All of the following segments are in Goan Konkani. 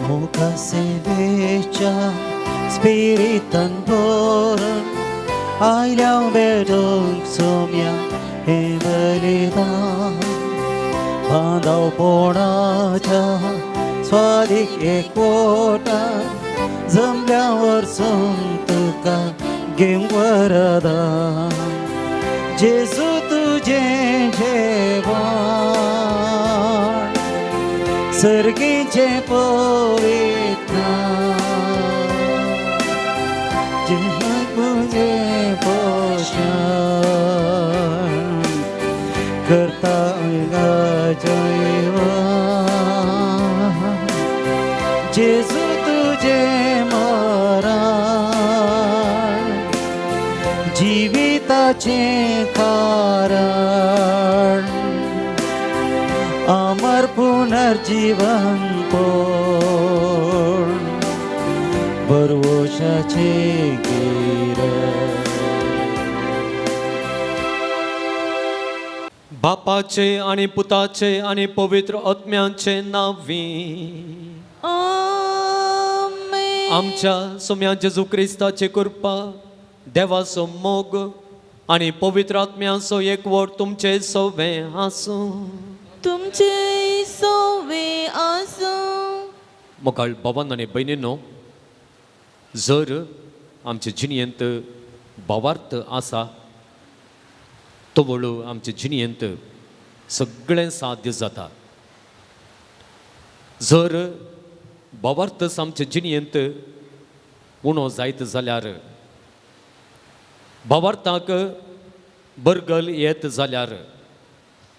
मुका सेवेच्या स्पिरितान भरून आयल्या भेटूंक सोम्या हें बलिदान बांदवपणाच्या स्वादीक एकवटान जमल्या वरसून तुका घेवंक वरदान. जेजू तुजें जेवण सर्गीचें पवित्र जेवण तुजें पोशण करता जयवा. जेजू तुजें मरण जिविताचें कारण अमर पुनर्जीवन पोण बरवशाचें गिरण. बापाचे आनी पुताचे आनी पवित्र आत्म्याचे नांवी. आमेन. आमच्या सोम्या जेजू क्रिस्ताचे कृपा, देवाचो मोग आनी पवित्र आत्म्याचो एकवट तुमचे सवे आसूं. तुमचे सोवे आसूं. मोगाळ बाबान आनी भयणीनो, जर आमचे जिणयेंत भावार्थ आसा तवळ आमचे जिणयेंत सगळें साध्य जाता. जर भावार्थच आमचे जिणयेंत उणो जायत जाल्यार, भावार्थाक बरगल येत जाल्यार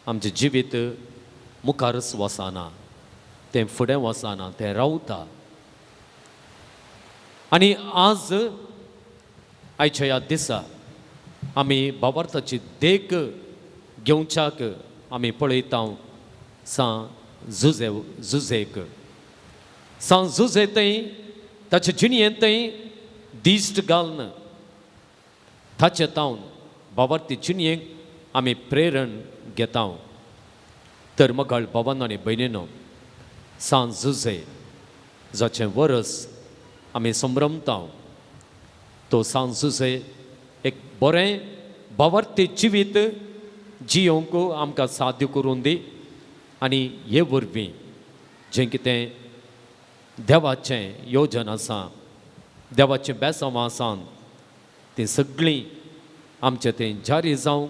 आमचें जिवीत मुखारच वचना, तें फुडें वचना, तें रावता. आनी आज आयच्या ह्या दिसा आमी भावार्थाची देख घेवच्याक आमी पळयता सां जुजे जुजेक. सां जुजे थंय ताचे जिणयेंत थंय दिश्ट घालून ताचे तावन भावार्थी जिणयेक आमी प्रेरण घेता. तर मगाळ बाबान आनी भयणीनो, सां जुजे जाचें वरस आमी संभ्रमता तो सां जुजे एक बरें भावार्थी जिवीत जियोंक आमकां साध्य करून दी. आनी हे वरवीं जें कितें देवाचें योजन आसा, देवाचें बेसांव आसा, तीं सगळीं आमचें तें जारी जावंक,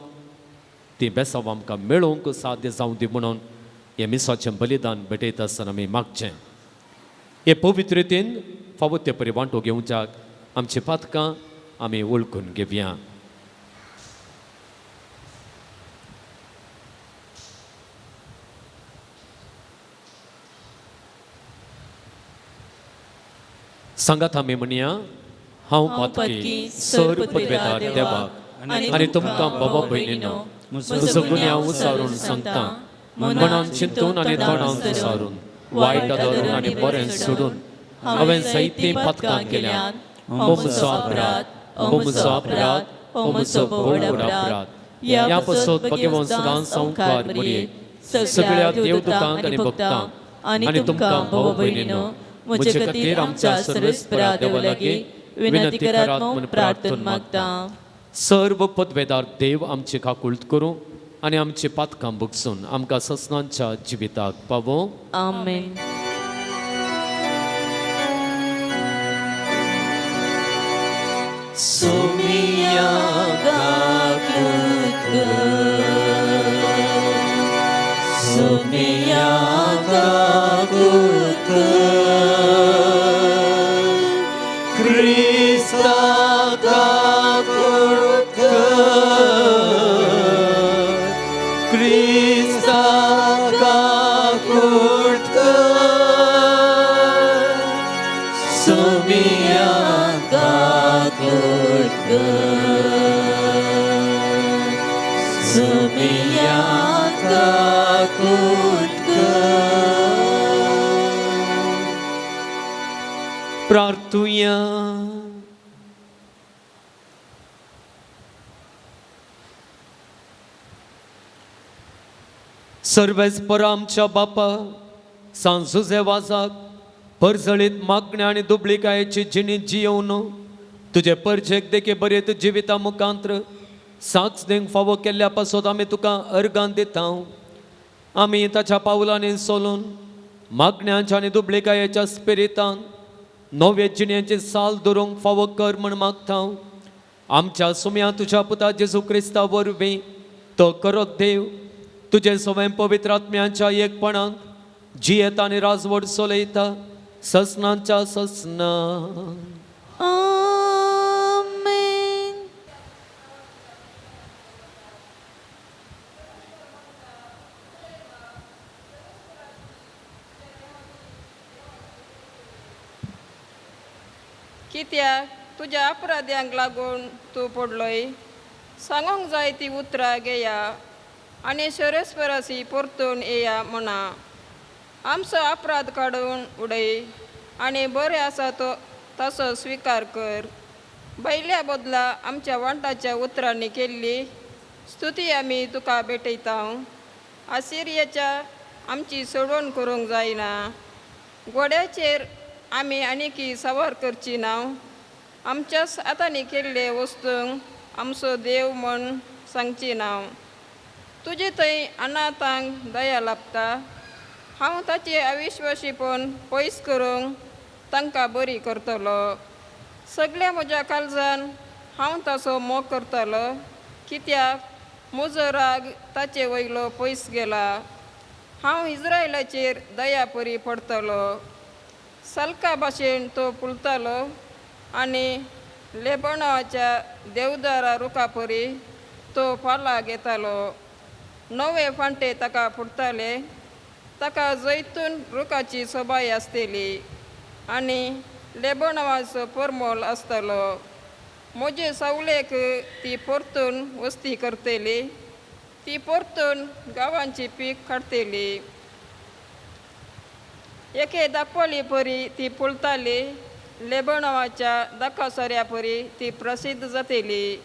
तीं बेसांव आमकां मेळोवंक साध्य जावं दी म्हणून हें मिसाचें बलिदान भेटयता आसतना आमी मागचें. हे पवित्रतेन फावो ते परी वांटो घेवच्याक आमची पातकां आमी वळखून घेवया. सांगात आमी म्हणया, हांव पातकी सर पदवेदार देवाक आनी तुमकां बाबा भयणीनो म्हजो गुन्यांव उचारून सांगता, मनान चिंतून आनी तोंडान उचारून, वायट धरून आनी बरें सोडून हांवें जायतीं पातकां केल्यात. हो म्हजो अपराध, हो म्हजो अपराध, हो म्हजो भोव व्हड अपराध. ह्या पासत भगवान सदांच संवकार मरयेक, सगळ्या देवदूतांक आनी भक्तांक आनी तुमकां भाव भयणीनो म्हजे खातीर आमच्या सर्वेस्परा देवा लागीं विनंती करात म्हूण प्रार्थना मागता. सर्व पदवेदार देव आमची काकुळट करूं आनी आमची पातकां भोगसून आमकां ससनांच्या जिविताक पावों. आमेन. सोमिया काकुळट कर, सोमिया काकुळट कर, क्रिस्ता काकुळट कर, क्रिस्ता काकुळट कर, सोमिया काकुळट कर, सोमिया काकुळट कर. प्रार्थुया. सर्वेस्पर आमच्या बापा सांजुजे वाजाक परजळीत मागण्या आनी दुबळिकायेची जिणी जियोवन तुजे परजेक देखे बरें जिविता मुखांत्र साक्ष दिवंक फावो केल्ल्या पासत आमी तुका अर्गां दिता. आमी ताच्या पावलांनी सोलून मागण्यांच्या आनी दुबळिकायेच्या स्पिरितान नवे जिणेची साल धरूंक फावो कर म्हण मागता. आमच्या सुम्या तुज्या पुता जेजू क्रिस्ता वरवीं तो करत देव तुजे सवय पवित्र आत्म्यांच्या एकपणांत जियेता आनी राजवट चलयता ससनांच्या ससना. आमेन. कित्याक तुज्या अपराध्यांक लागून तूं पडलोय सांगूंक जाय ती उतरां घेया आनी शरेस्परासी परतून येया म्हणा. आमचो अपराध काडून उडय आनी बरें आसा तो तसो स्विकार कर. बैल्या बदला आमच्या वांटाच्या उतरांनी केल्ली स्तुती आमी तुका भेटयता. आसिरियाच्या आमची सोडवण करूंक जायना. घोड्याचेर आमी आनीकी सवार करची ना. आमच्याच हातांनी केल्ले वस्तूंक आमचो देव म्हण सांगची ना. तुजे थंय अनाथांक दया लाभता. हांव ताचें अविश्वासीपण पयस करूंक तांकां बरी करतलो. सगल्या म्हज्या काळजान हांव ताचो मोग करतलो कित्याक म्हजो राग ताचे वयलो पयस गेला. हांव इज्रायलाचेर दया परी पडटलो. सलका भाशेन तो फुलतालो आनी लेबणाच्या देवदारा रुखा परी तो फाला घेतालो. नवे फांटे ताका फुटताले. ताका जैतून रुखाची सोबाय आसतली आनी लेबणाचो परमोल आसतलो. म्हजे सावलेक ती परतून वस्ती करतली. ती परतून गांवांची पीक काडटली. एके दापोली परी ती फुलताली. लेबणाच्या दाकासऱ्या परी ती प्रसिद्ध जातली.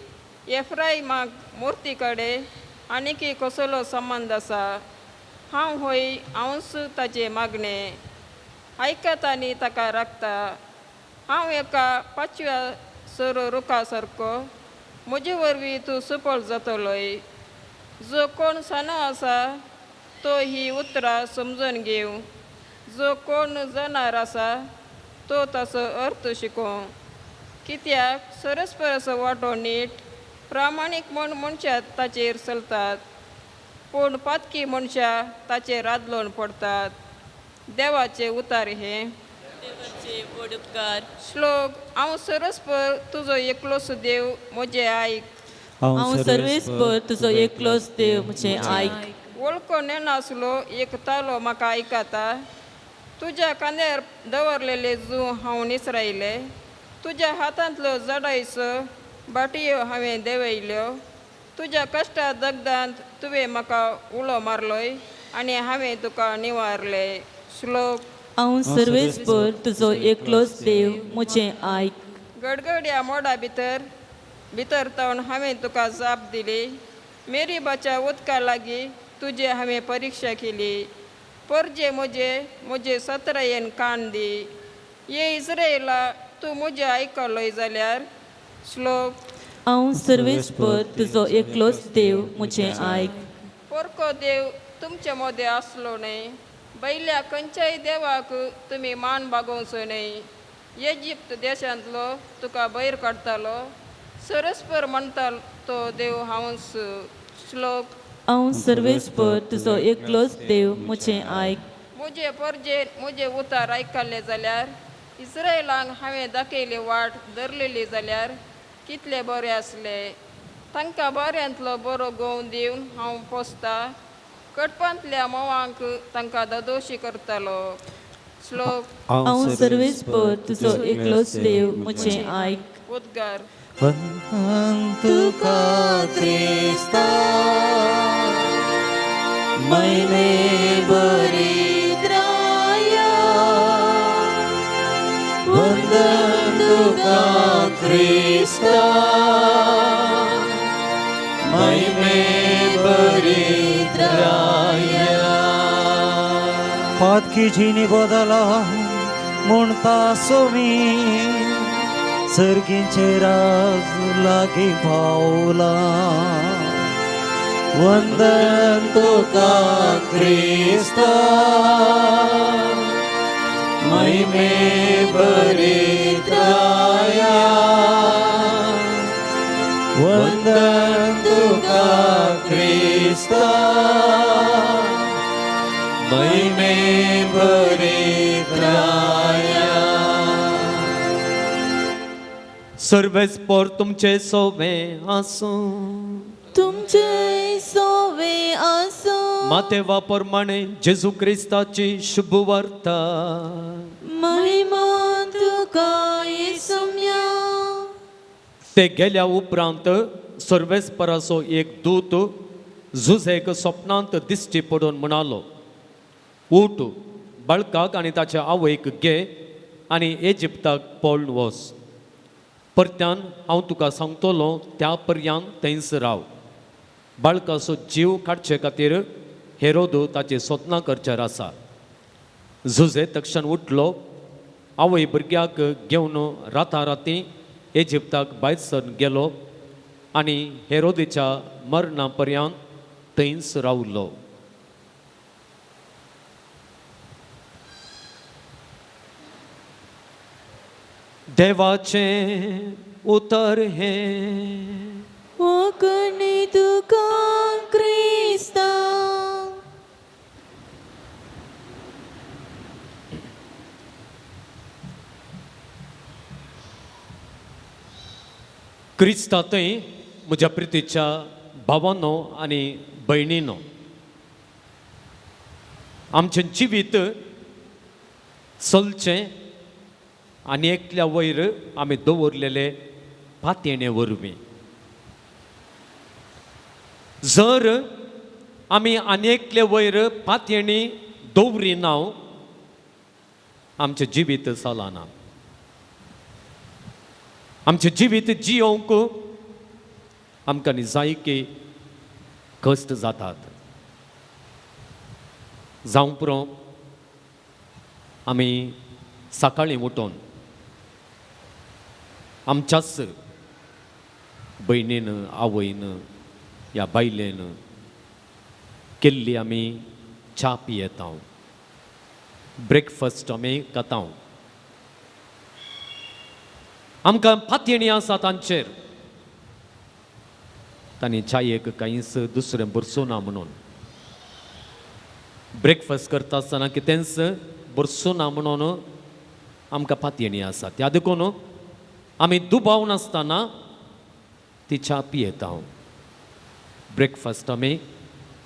एफ्राइमाक मुर्ती कडेन आनीकी कसलो संबंद आसा? हांव होय हांवूच ताचें मागणें आयकता आनी ताका राखता. हांव एका पाचव्या सर रुखा सारको. म्हजे वरवीं तूं सुफळ जातलोय. जो कोण सानो आसा तो ही उतरां समजून घेवं. जो कोण जाणार आसा तो ताचो अर्थ शिकोवं. कित्याक सरस्पराचो वांटो नीट प्रामाणीक म्हण मनशां ताचेर चलतात पूण पातकी मनशां ताचेर आदलोवन पडटात. देवाचें उतार हें. श्लोक. हांव सरस्पर तुजो एकलोच देव म्हजें आयक. हांव सर्वेस्पर तुजो एकलोच देव म्हजें आयक. वळखून येनासलो एक तालो म्हाका आयकता. तुज्या खांद्यार दवरलेले जू हांव निसरायले. तुज्या हातांतलो जडायचो बाटयो हांवें देंवयल्यो. तुज्या कश्टा दगदांत तुवें म्हाका उलो मारलोय आनी हांवें तुका निवारलें. श्लोक. हांव सर्वेस्पर तुजो एकलोच देव म्हजें आयक. गडगड्या मोडा भितर भितर तावन हांवें तुका जाप दिली. मेरीबाच्या उदका लागीं तुजी हांवें परिक्षा केली. परजे म्हजे म्हजे सतरायेन कान दी. ये इस्रायला तूं म्हजें आयकलोय जाल्यार. श्लोक. हांव सर्वेस्पर तुजो एकलोच देव म्हजें आयक. परको देव तुमचे मदें आसलो न्हय. बैल्या खंयच्याय देवाक तुमी मान बागोवचो न्हय. इजिप्त देशांतलो तुका भायर काडटालो. सरस्पर म्हणटा तो देव हांवूच. श्लोक. हांव सर्वेस्पर तुजो एकलोच देव म्हजें आयक. म्हजे परजेन म्हजे उतार आयकल्ले जाल्यार इस्रायलांक हांवें दाखयली वाट धरलेली जाल्यार कितले बरें आसले. तांकां बऱ्यांतलो बरो गोंव दिवन हांव पोसता. कडपांतल्या म्होंवांक तांकां ददोशी करतालो. श्लोक. हांव सर्वेस्पर तुजो एकलोच देव म्हजें आयक. उद्गार. तुका क्रिस्ता मैने बरिद्राया वंदन तुका क्रिस्ता मैने बरिद्राया. पातकी जिनी बदला म्हणता सोमी सर्गींचे राज लागीं पावला. वंदन तुका क्रिस्ता, महिमे भरीत राया. वंदन तुका क्रिस्ता, महिमे भरीत राया. सर्वेस्पर तुमचे सोवे आसूं. तुमचे सोवे आसूं. मातेवा प्रमाणे जेजू क्रिस्ताची शुभ वार्ता. महिमा तुका येसुम्या. ते गेल्या उपरांत सर्वेस्पराचो एक दूत जुझेक स्वप्नांत दिश्टी पडून म्हणालो, उठ, बाळकाक आनी ताच्या आवयक घे आनी इजिप्ताक पळून वच. परत्यान हांव तुका सांगतलो त्या पर्यांत थंयच राव. बाळकाचो जीव काडचे खातीर हेरोद ताची सोदनां करचेर आसा. जुझे तक्षण उठलो, आवय भुरग्याक घेवन राता राती इजिप्ताक भायर सरून गेलो आनी हेरोदीच्या मरणा पर्यंत थंयच रावलो. देवाचें उतर हें. कोंकणी तुका क्रिस्ता. क्रिस्तांतय म्हज्या प्रितीच्या भावानो आनी भयणीनो, आमचें जिवीत चलचें आनी एकल्या वयर आमी दवरलेले पातयेणे वरवीं. जर आमी आनी एकले वयर पातयेणी दवरिना, आमचें जिवीत चलना. आमचें जिवीत जियोवंक आमकां न्ही जायके कश्ट जातात. जावं पुरो आमी सकाळीं उठून आमच्याच भयणीन, आवयन या बायलेन केल्ली आमी च्या पियेता, ब्रेकफास्ट आमी खाता. आमकां पातयेणी आसा तांचेर, तांणी च्यायेक कांयच दुसरें भरसूं ना म्हणून, ब्रेकफास्ट करता आसतना कितेंच भरसूं ना म्हणून आमकां पातयेणी आसा. त्या देखून आमी दुबाव नासतना ती च्या पियेता, ब्रेकफास्ट आमी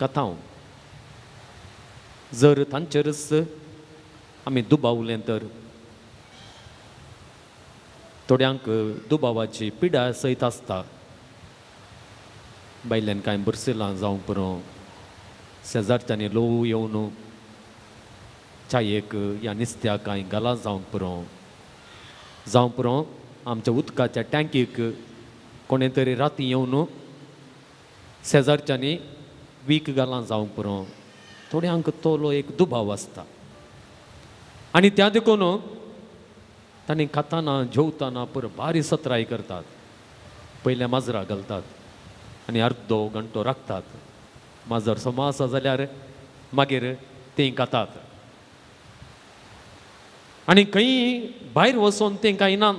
खाता. जर तांचेरच आमी दुबावलें तर थोड्यांक दुबावाची पिडा सयत आसता. बायल्यान कांय बरसिलां जावंक पुरो, शेजारच्यांनी लोव येवन च्यायेक या नुस्त्याक कांय घालां जावंक पुरो, जावं पुरो आमच्या उदकाच्या टँकीक कोणें तरी राती येवन शेजारच्यांनी वीख घालां जावंक पुरो. थोड्यांक तोलो एक दुबाव आसता आनी त्या देखून तांणी खाताना जेवताना पुरो भारी सत्राय करतात. पयल्या माजरा घालतात आनी अर्दो घंटो राखतात. माजर समा आसा जाल्यार मागीर तीं खातात आनी खंय भायर वचोन तीं खायनात.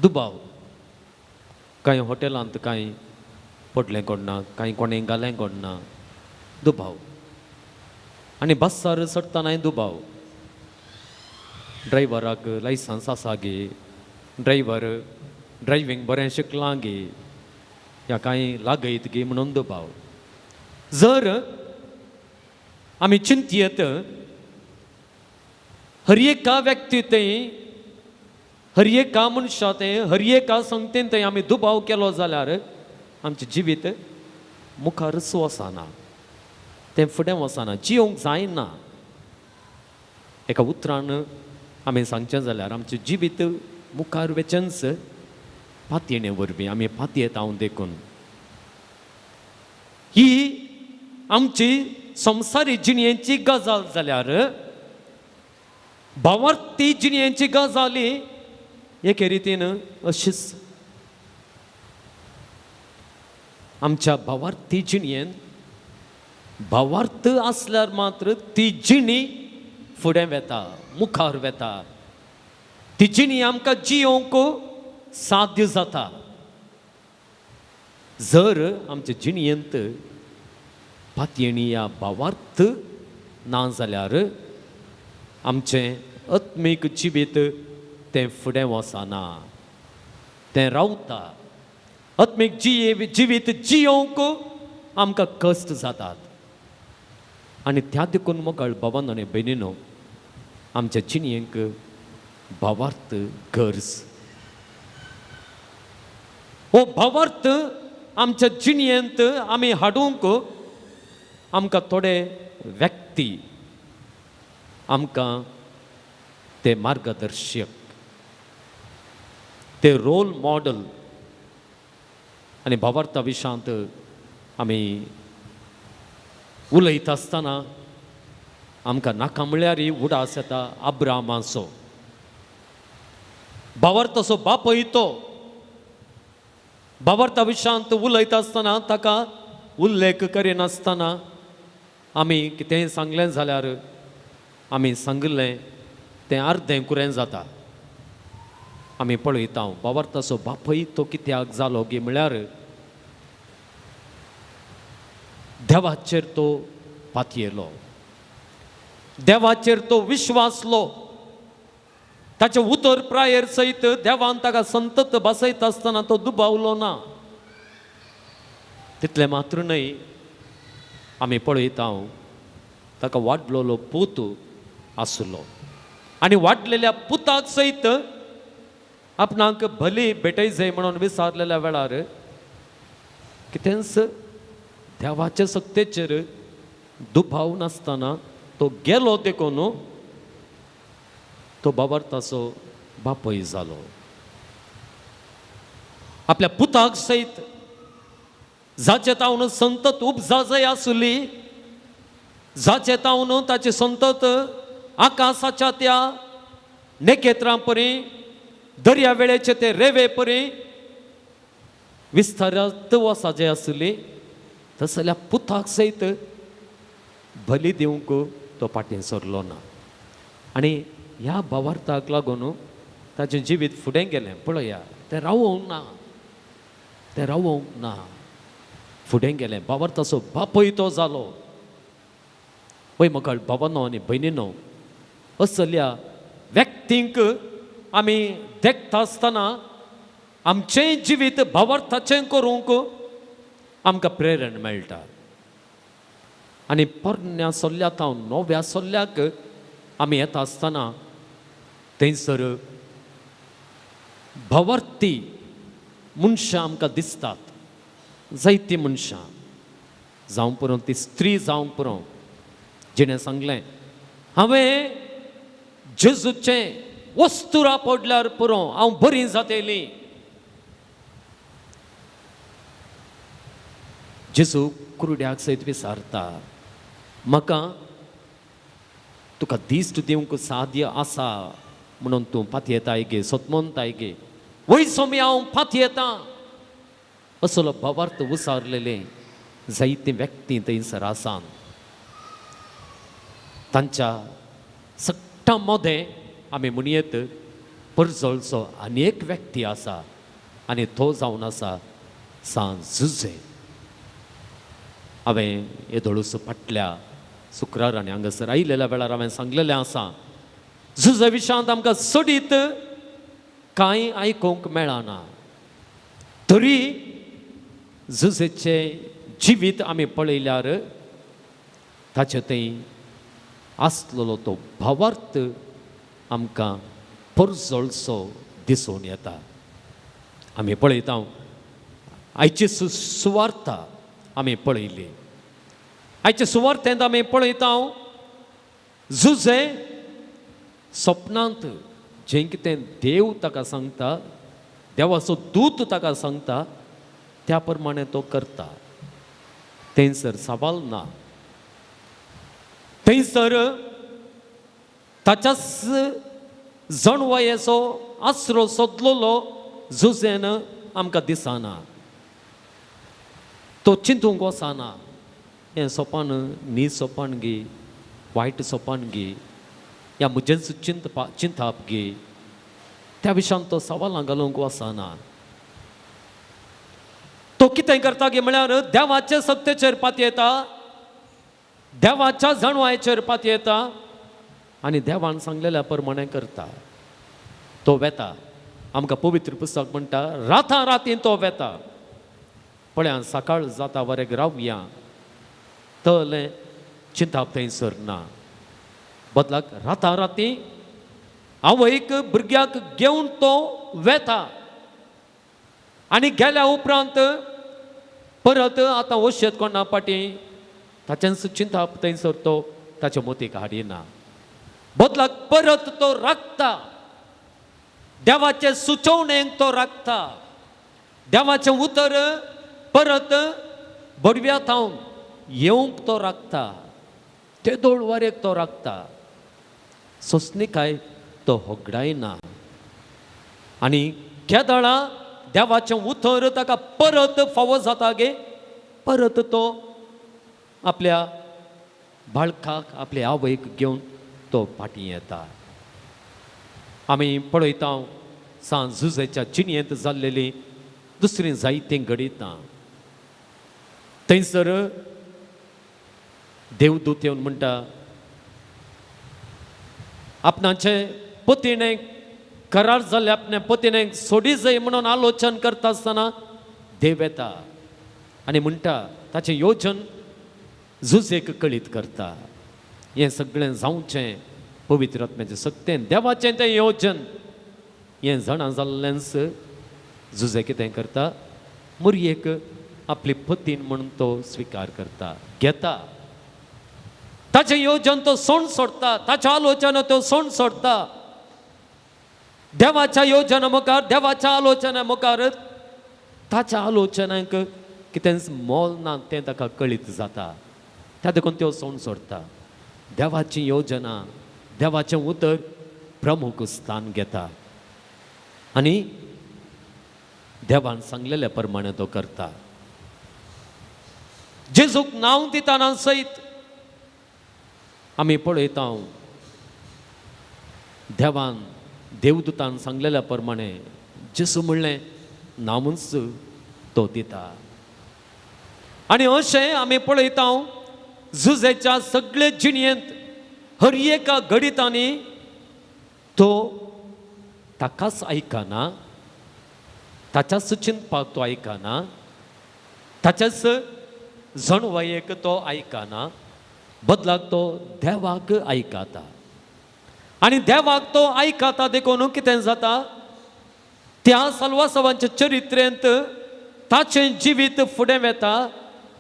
दुबाव कांय हॉटेलांत कांय पडलें कोण ना, कांय कोणें घालें कोण ना, दुबाव. आनी बसार चडटनाय दुबाव, ड्रायव्हराक लायसन्स आसा गे, ड्रायव्हर ड्रायव्हींग बरें शिकलां गे, या कांय लागयत गे म्हणून दुबाव. जर आमी चिंतयेत हर एका व्यक्ती थंय, हर एका मनशा थंय, हर एका संगतेन थंय आमी दुबाव केलो जाल्यार आमचें जिवीत मुखारच वचना, तें फुडें वचना, जियोंक जायना. एका उतरान आमी सांगचें जाल्यार आमचें जिवीत मुखार वेचेंच पातयेणे वरवीं आमी पातयेता हांव देखून. ही आमची संवसारी जिणेची गजाल जाल्यार भावार्थी जिणेची गजाली एके रितीन अशीच. आमच्या भावार्थी जिणेन भावार्थ आसल्यार मात्र ती जिणी फुडें वेता, मुखार वेता, ती जिणी आमकां जियोवंक साध्य जाता. जर आमच्या जिणयेंत पातयेणी या भावार्थ ना जाल्यार आमचें आत्मीक जिवीत तें फुडें वचना, तें रावता. आत्मीक जिवीत जियोवंक आमकां कश्ट जातात. आनी त्या देखून मोगाळ बाबान आनी भयणीनो, आमच्या जिणयेक भावार्थ गरज. हो भावार्थ आमच्या जिणयेंत आमी हाडूंक आमकां थोडे व्यक्ती आमकां ते मार्गदर्शक, ते रोल मॉडल. आनी भावार्था विशांत आमी उलयता आसतना आमकां नाका म्हळ्यार उडास येता अब्रामाचो. भावार्थाचो बापय तो. भावार्था विशांत उलयता आसतना ताका उल्लेख करिनासतना आमी कितेंय सांगलें जाल्यार आमी सांगिल्लें तें अर्दें कुरें जाता. आमी पळयता भावार्थाचो बापय तो कित्याक जालो गी म्हळ्यार देवाचेर तो पातयेलो, देवाचेर तो विश्वासलो. ताचें उतर प्रायेर सयत देवान ताका संतत बसयता आसतना तो दुबावलो ना. तितलें मात्र न्हय, आमी पळयता ताका वाडलेलो पूत आसलो आनी वाडलेल्या पुताक सयत आपणाक भली भेटय जाय म्हणून विचारलेल्या वेळार कितेंच देवाचे सक्तेचेर दुबाव नासतना तो गेलो देखून तो बाबार्थाचो बापय जालो. आपल्या पुताक सयत जाचे तावन संतत उपजा आसली, जाचे तावन ताची संतत आकाशाच्या त्या नखेत्रां परी, दर्या वेळेचे ते रेवे परी विस्तारात वसाजे आसली, तसल्या पुताक सयत बली दिवंक तो फाटीं सरलो ना. आनी ह्या भावार्थाक लागून ताचें जिवीत फुडें गेलें. पळया, तें रावोंक ना, तें रावोंक ना, फुडें गेलें. भावार्थाचो बापय तो जालो. वय म्हाका बाबानो आनी भयणीनो, असल्या व्यक्तींक आमी देखता आसतना आमचें जिवीत भावार्थाचें करूंक आमकां प्रेरण मेळटा. आनी पोरण्या सोल्ल्या तावन नव्या सोल्ल्याक आमी येता आसतना थंयसर भावार्थी मनशां आमकां दिसतात. जायतीं मनशां जावं पुरो, ती स्त्री जावंक पुरो, जिणें सांगलें हांवें जेजूचें वस्तुरा पडल्यार पुरो हांव बरी जातली. जेजू कुरड्याक सयत विचारता, म्हाका तुका दिश्ट दिवंक साध्य आसा म्हणून तूं पातयेताय गे, सोतमोनताय गे? वय सोमी, हांव पातयेतां. असलो भावार्थ उसारलेले जायते व्यक्ती थंयसर आसान. तांच्या सगटां मदें आमी म्हणयेत परजळचो आनी एक व्यक्ती आसा आनी तो जावन आसा सांत जुझे. हांवें येदोळूस फाटल्या शुक्रार आनी हांगासर आयिल्ल्या वेळार हांवें सांगलेलें आसा, झुजा विशांत आमकां सोडीत कांय आयकूंक मेळना, तरी झुजेचें जिवीत आमी पळयल्यार ताचे थंय आसलेलो तो भावार्थ आमकां परजळचो दिसून येता. आमी पळयता आयची सुवार्ता आमी पळयली. आयचे सुवार्थेंत आमी पळयता झुजे सपनांत जें कितें देव ताका सांगता, देवाचो दूत ताका सांगता त्या प्रमाणे तो करता. थंयसर सवाल ना, थंयसर ताच्याच जणवायेचो आसरो सोदलेलो जुझेन आमकां दिसना. तो चिंतूंक वचना हें सोपान न्ही सोपान गी वायट सोपान गी या म्हजेंच चिंतपा चिंताप गी त्या विशयान तो सवालां घालूंक वचना. तो कितें करता गी म्हळ्यार देवाचे सत्तेचेर पातयेता, देवाच्या जाणवायेचेर पातयेता आनी देवान सांगलेल्या प्रमाणें करता. तो वेता, आमकां पवित्र पुस्तक म्हणटा रातां रातीन तो वेता. पळया सकाळ जाता वरेक रावया तलें चिंताप थंयसर ना, बदलाक रातां राती आवयक भुरग्याक घेवन तो वेता आनी गेल्या उपरांत परत आतां वशेत कोणा पाटी ताचेंच चिंताप थंयसर तो ताच्या मोतीक हाडिना, बदलाक परत तो राखता, देवाचे सुचोवणेक तो राखता, देवाचें उतर परत बडव्या थावन येवंक तो राखता, तेदोळ वारेक तो राखता, सोंसणीकाय तो होगडायना आनी केदळा देवाचें उतर ताका परत फावो जाता गे परत तो आपल्या बाळकाक आपल्या आवयक घेवन तो फाटीं येता. आमी पळयता सांज जुजेच्या जिणयेंत जाल्लेली दुसरी जायतीं घडितां. थंयसर देवदूत येवन म्हणटा आपणाचे पतीणेक करार जाल्ले आपणे पतीणेक सोडी जाय म्हणून आलोचन करता आसतना देव येता आनी म्हणटा ताचें योजन जुजेक कळीत करता. हें सगळें जावचें पवित्र आत्म्याचें सत्तेन देवाचें तें योजन हें जाणा जाल्लेंच जुजे कितें करता मुरयेक आपली पतीन म्हणून तो स्विकार करता, घेता. ताचें योजन तो सोण सोडटा, ताचें आलोचना तो सोण सोडटा. देवाच्या योजना मुखार देवाच्या आलोचना मुखार ताच्या आलोचनाक कितेंच मोल ना तें ताका कळीत जाता, त्या देखून त्यो सोण सोडटा. देवाची योजना देवाचें उतर प्रमुख स्थान घेता आनी देवान सांगलेल्या प्रमाणे तो करता. जेजूक नांव दितना सयत आमी पळयता देवान देवदूतान सांगलेल्या प्रमाणे जेजू म्हणलें नांवूच तो दिता. आनी अशें आमी पळयता जुजेच्या सगळे जिणयेंत हर एका घडितांनी तो ताकाच आयकना, ताच्याच चिंतपाक तो आयकना, ताच्याच जणवायेक तो आयकना, बदलाक तो देवाक आयकता. आनी देवाक तो आयकता देखून कितें जाता त्या साल्वासावांच्या चरित्रेंत ताचें जिवीत फुडें वेता.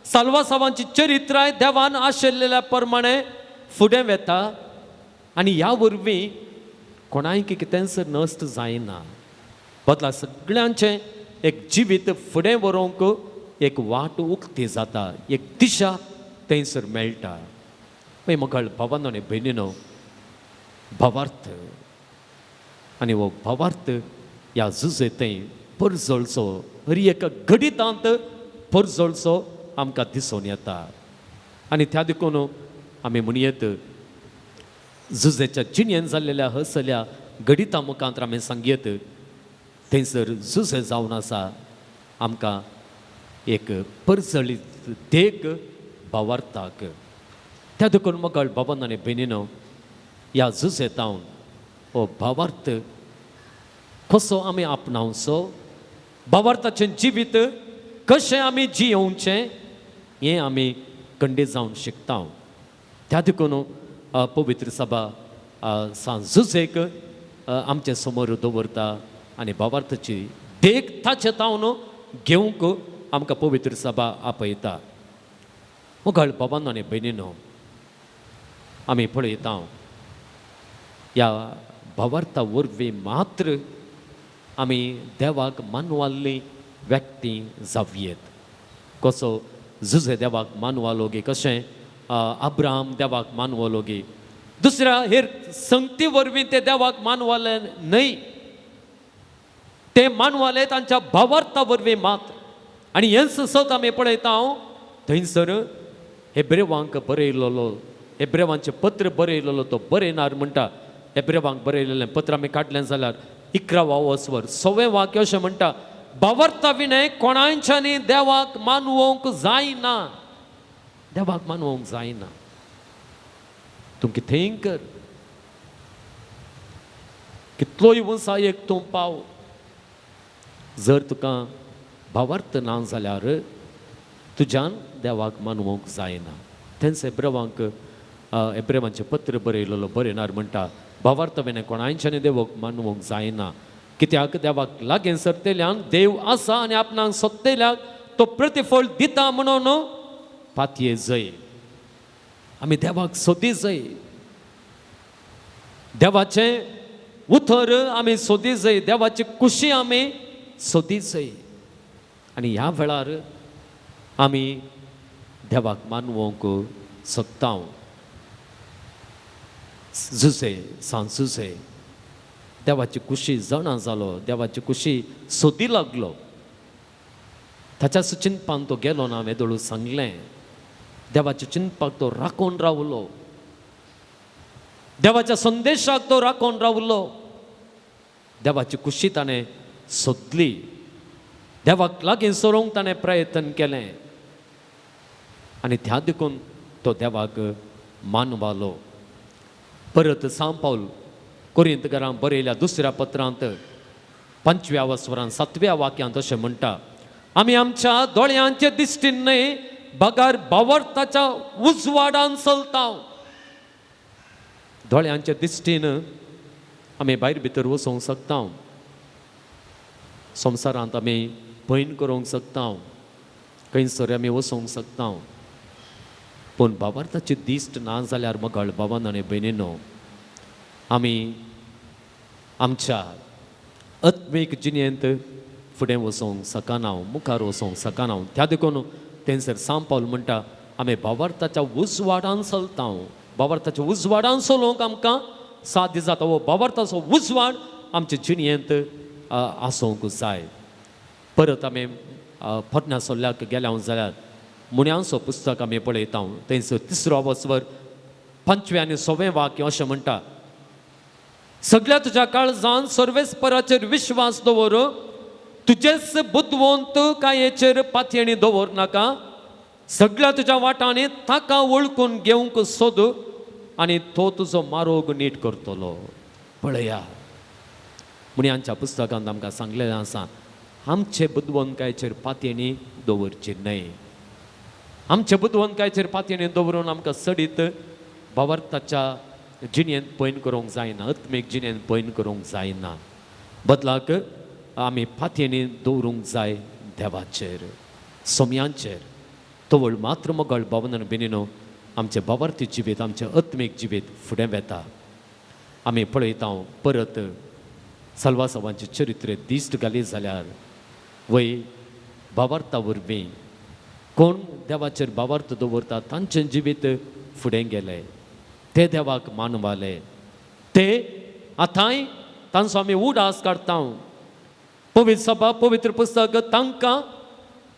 साल्वासावांची चरित्राय देवान आशिल्ल्या प्रमाणे फुडें वेता आनी ह्या वरवीं कोणायक कितेंच नश्ट जायना, बदला सगळ्यांचें एक जिवीत फुडें व्हरूंक एक वाट उक्ती जाता, एक दिशा थंयसर मेळटा. मागीर मगळ भावानो आनी भयणीनो भावार्थ आनी हो भावार्थ ह्या जुजे थंय परजळचो हर एका घडितांत परजळचो आमकां दिसून येता. आनी त्या देखून आमी म्हणयेत जुजेच्या जिणेन जाल्लेल्या हसल्या घडिता मुखांत आमी सांगयेत थंयसर जुजे जावन आसा आमकां एक परजळीत देख भावार्थाक. त्या देखून मगळ बाबान आनी भयणीनो ह्या जुजे तावन हो भावार्थ कसो आमी आपणावचो, भावार्थाचें जिवीत कशें आमी जियोवचें हें आमी खंडीत जावन शिकता. त्या देखून पवित्र सभा सांज जुजेक आमचे समोर दवरता आनी भावार्थाची देख ताचे तावन घेवंक आमकां पवित्र सभा आपयता. मुगळ बाबांनो आनी भयणीनो आमी पळयता ह्या भावार्था वरवीं मात्र आमी देवाक मानवाल्ली व्यक्ती जावयेत. कसो जुजे देवाक मानवालो गे, कशें अब्राहम देवाक मानवलो गे, दुसऱ्या हेर संगती वरवीं ते देवाक मानवाले न्हय, ते मानवाले तांच्या भावार्था वरवीं मात्र. आनी हेंच सत आमी पळयता हांव थंयसर हेब्रेवांक बरयलेलो, हेब्रेवांचें पत्र बरयलेलो तो बरयणार म्हणटा. हेब्रेवांक बरयलेलें पत्र आमी काडलें जाल्यार 11 वस्वर 6वें वाक्य अशें म्हणटा, भावार्था विणें कोणांच्यानी देवाक मानवंक जायना. देवाक मानवंक जायना. तूं कितेंय कर, कितलोय उंचायेक तूं पाव, जर तुका भावार्थ ना जाल्यार तुज्यान देवाक मानवंक जायना. तेंच हेब्रेवांक हेब्रेवांचें पत्र बरयलेलो बरयणार म्हणटा, भावार्थ विणें कोणांच्यानी देवाक मानवंक जायना. कित्याक देवाक लागीं सरतेल्यान देव आसा आनी आपणाक सोदतेल्याक तो प्रतिफळ दिता म्हणून पातये जय. आमी देवाक सोदी जय, देवाचें उतर आमी सोदी जय, देवाची खुशी आमी सोदी जय. आनी ह्या वेळार आमी देवाक मानवंक सोदता. जुजे सांजुजे देवाची खुशी जाणा जालो, देवाची खुशी सोदी लागलो. ताच्या चिंतपान तो गेलो ना. मेदोळू सांगलें, देवाच्या चिंतपाक तो राखून रावलो, देवाच्या संदेशाक तो राखून रावलो. देवाची खुशी ताणें सोदली, देवाक लागीं सरोंक ताणें प्रयत्न केलें आनी त्या देखून तो देवाक मानवालो. परत सांव पावल कोरिंतकारां बरयल्या दुसऱ्या पत्रांत 5व्या वस्वरान 7व्या वाक्यांत अशें म्हणटा, आमी आमच्या दोळ्यांचे दिश्टीन न्हय बगर भावार्थाच्या उजवाडान चलता. दोळ्यांच्या दिश्टीन आमी भायर भितर वचोंक शकता, संवसारांत आमी पयण करूंक शकता, खंयसर आमी वचोंक शकता. पूण भावार्थाची दिश्ट ना जाल्यार मगळ भावान आनी भयणीनो, आमी आमच्या आत्मीक जिणेंत फुडें वचोंक शकना, मुखार वचोंक शकना. त्या देखून थंयसर सांव पावल म्हणटा, आमी भावार्थाच्या उजवाडान चलता. भावार्थाच्या उजवाडान चलोवंक आमकां साध्य जाता. हो भावार्थाचो उजवाड आमचे जिणेंत आसूंक जाय. परत आमी पोरण्या सोल्ल्याक गेल्या जाल्यार मुण्यांचो पुस्तक आमी पळयता. थंयसर 3रो वस्वर 5वें आनी 6वें वाक्य अशें म्हणटा, सगळ्या तुज्या काळजान सर्वेस्पराचेर विश्वास दवर, तुजेच बुदवंत कायेचेर पातयेणी दवर नाका. सगळ्या तुज्या वाटांनी ताका वळखून घेवंक सोद आनी तो तुजो मारोग नीट करतलो. पळया, मुण्यांच्या पुस्तकांत आमकां सांगलेलें आसा, आमचे बुदवंतकायेचेर पातयेणी दवरची न्हय. आमचे बुदवंतकायेचेर पातयेणी दवरून आमकां सडीत भावार्थाच्या जिणेंत पयण करूंक जायना, आत्मीक जिणेंत पयण करूंक जायना. बदलाक आमी पातयेणी दवरूंक जाय देवाचेर, सोम्यांचेर. तवळ मात्र मगळ भावनान बेनिनो आमचें भावार्थी जिवीत, आमचें आत्मीक जिवीत फुडें वेता. आमी पळयता परत सलवासावांचे चरित्र दिश्ट घाली जाल्यार वय भावार्था वरवीं कोण देवाचेर भावार्थ दवरता तांचें जिवीत फुडें गेलें, ते देवाक मानवाले. ते आतांय तांचो आमी उडास काडटा. पवित्र सभा, पवित्र पुस्तक तांकां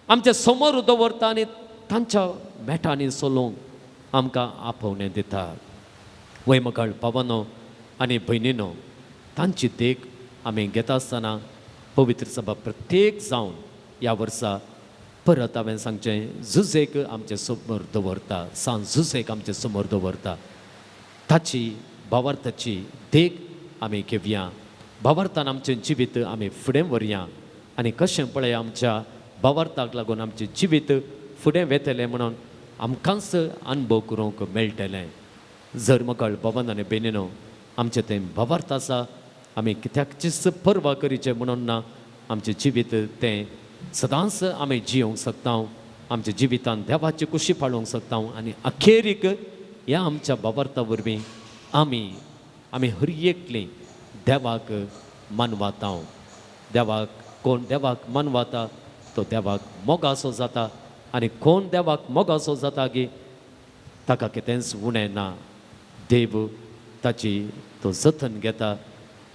आमच्या समोर दवरता आनी तांच्या मेटांनी चलोवंक आमकां आपोवणें दिता. वय मगळ भावानो आनी भयणीनो, तांची देख आमी घेता आसतना पवित्र सभा प्रत्येक जावन ह्या वर्सा परत हांवें सांगचें, जुजेक आमचे समोर दवरता, सांज जुजेक आमचे समोर दवरता. ताची भावार्थाची देख आमी घेवया. भावार्थान आमचें जिवीत आमी फुडें व्हरया आनी कशें पळय आमच्या भावार्थाक लागून आमचें जिवीत फुडें वेतलें म्हणून आमकांच अनुभव करूंक मेळटलें. जर मगळ भवन आनी बेनिनो आमचें तें भावार्थ आसा, आमी कित्याकचीच पर्वा करीचें म्हणून ना, आमचें जिवीत तें सदांच आमी जियोंक शकता, आमच्या जिवितान देवाची कुशी पाळोवंक शकता आनी अखेरीक ह्या आमच्या भावार्था वरवीं आमी आमी हर एकली देवाक मानवाता. देवाक कोण देवाक मानवाता तो देवाक मोगासो जाता आनी कोण देवाक मोगासो जाता की ताका कितेंच उणें ना. देव ताची तो जतन घेता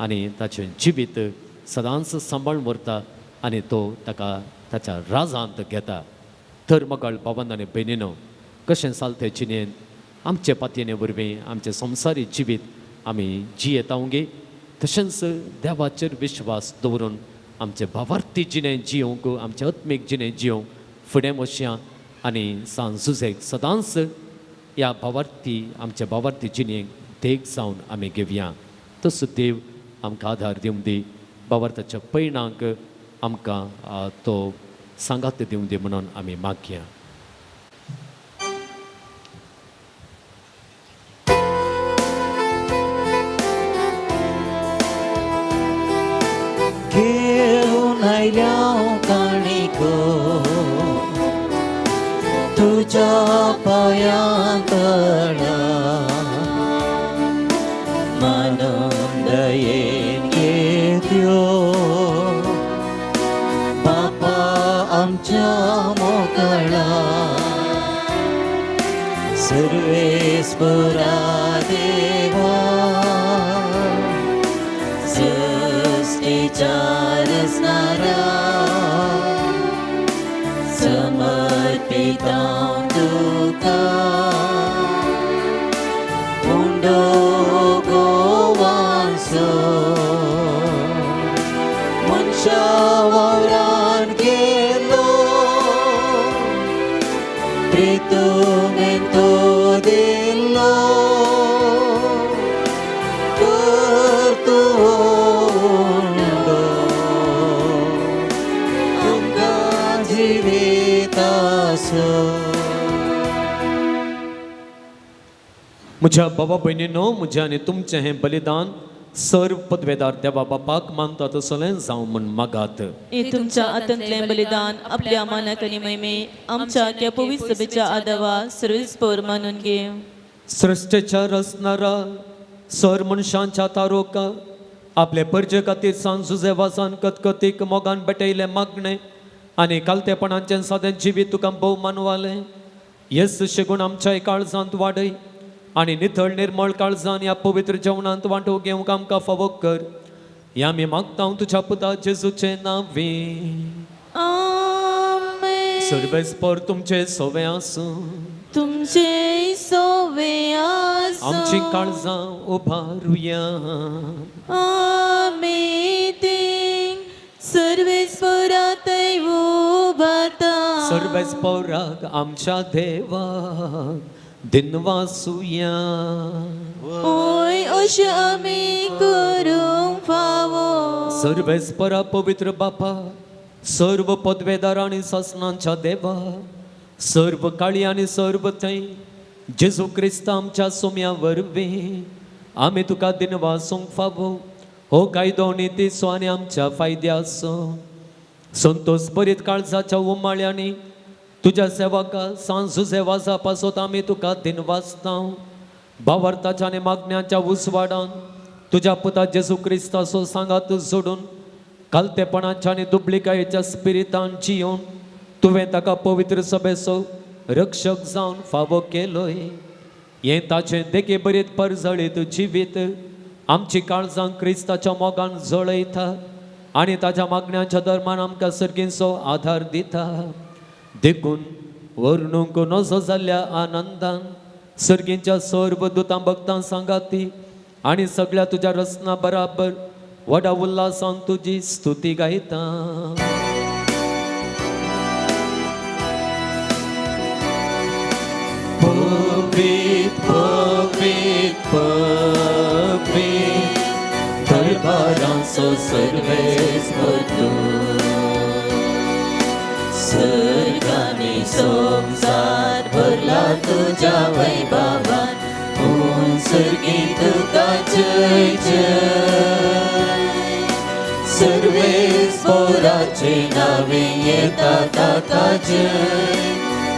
आनी ताचें जिवीत सदांच सांबाळून व्हरता आनी तो ताका ताच्या राजांत घेता. तर मगाळ बाबान आनी भयणीनो, कशें सालते जिणेन आमचे पातयेने वरवीं आमचें संवसारी जिवीत आमी जियेता गे, तशेंच देवाचेर विश्वास दवरून आमचें भावार्थी जिणें जियोवंक, आमचें आत्मीक जिणें जियोवंक फुडें वचया आनी सांत जुझेक सदांच ह्या भावार्थी आमच्या भावार्थी जिणेक देख जावन आमी घेवया. तसो देव आमकां आदार दिवं दी, भावार्थाच्या पयणांक आमकां तो सांगात दिवं दी म्हणून आमी मागया. घेऊन आयल्या काणिको तुझ्या पांयां तळा, मानून दयेन घेत्यो बापा आमच्या मोकळा. सर्वेस्परा देवा सृष्टीच्या रचणारा, समर्पितां तुका उंडो गोवांचो मनशा वावरान गेलो प्रितुमेंतो दिलो कर तूं उंडो आमकां जिविताचो. म्हज्या बाबा भयणीनो, म्हजें आनी तुमचें हें बलिदान सर्व पदवेदार देवा बापाक मानता तसलें जावं म्हूण मागात. हे तुमच्या हातांतलें बलिदान आपल्या मानाक आनी महिमे आमच्या त्या पवित्र सभेच्या आदावा सर्वेस्पर मानून घे. सृश्टेच्या रचणारा सर मनशांच्या तारोका आपले परजे खातीर सांत जुझेवासान कतकतीक मोगान भेटयलें मागणें आनी कालतेपणाचें सादें जिवीत तुका भोव मानवालें. येस शेगूण आमच्या काळजांत वाडय आनी नितळ निर्मळ काळजान ह्या पवित्र जेवणांत वांटो घेवंक आमकां फावो कर. ह्या आमी मागता तुज्या पुता जेजूचें नांवी. आमेन. सर्वेस्पर तुमचें सोवें आसूं, तुमचे सोवे आसूं, आमची काळजां उबारुया. आमी तीं सर्वेस्परातय उबारता. सर्वेस्पराक आमच्या देवाक दिनवासुया. ओय अशें आमी करूंक फावो. सर्वेस्परा पवित्र बापा, सर्व पदवेदार आनी सासणांच्या देवा, सर्व काळी आनी सर्व थंय जेजू क्रिस्त आमच्या सोम्या वरवीं आमी तुका दिनवासूंक फावो. हो कायदो नितीचो आनी आमच्या फायद्याचो संतोष बरीत काळजाच्या उमाळ्यांनी तुज्या सेवका सांत जुझेवाजा पासत आमी तुका दिनवासता. भावार्थाच्या आनी मागण्यांच्या उजवाडान तुज्या पुता जेजू क्रिस्ताचो सांगात जोडून कालतेपणाच्या आनी दुबळिकायेच्या स्पिरितान जियोवन तुवें ताका पवित्र सभेचो रक्षक जावन फावो केलोय. हें ताचें देखे बरीत परजळीत जिवीत आमची काळजां क्रिस्ताच्या मोगान जळयता आनी ताच्या मागण्याच्या दरम्यान आमकां सर्गींचो आधार दिता. देखून वर्णूंक नजो जाल्ल्या आनंदान सर्गींच्या सर्व दुतां भक्तां सांगाती आनी सगळ्या तुज्या रचना बराबर व्हडा उल्हासान तुजी स्तुती गायता. पवित्र पवित्र पवित्र दरबारांचो सर्वेस्पर तूं, सर्ग आनी संवसार भरला तुज्या वैभवान, पूण सर्गी तुका जय जय. सर्वेस्पराचे नावे येता ताका जय,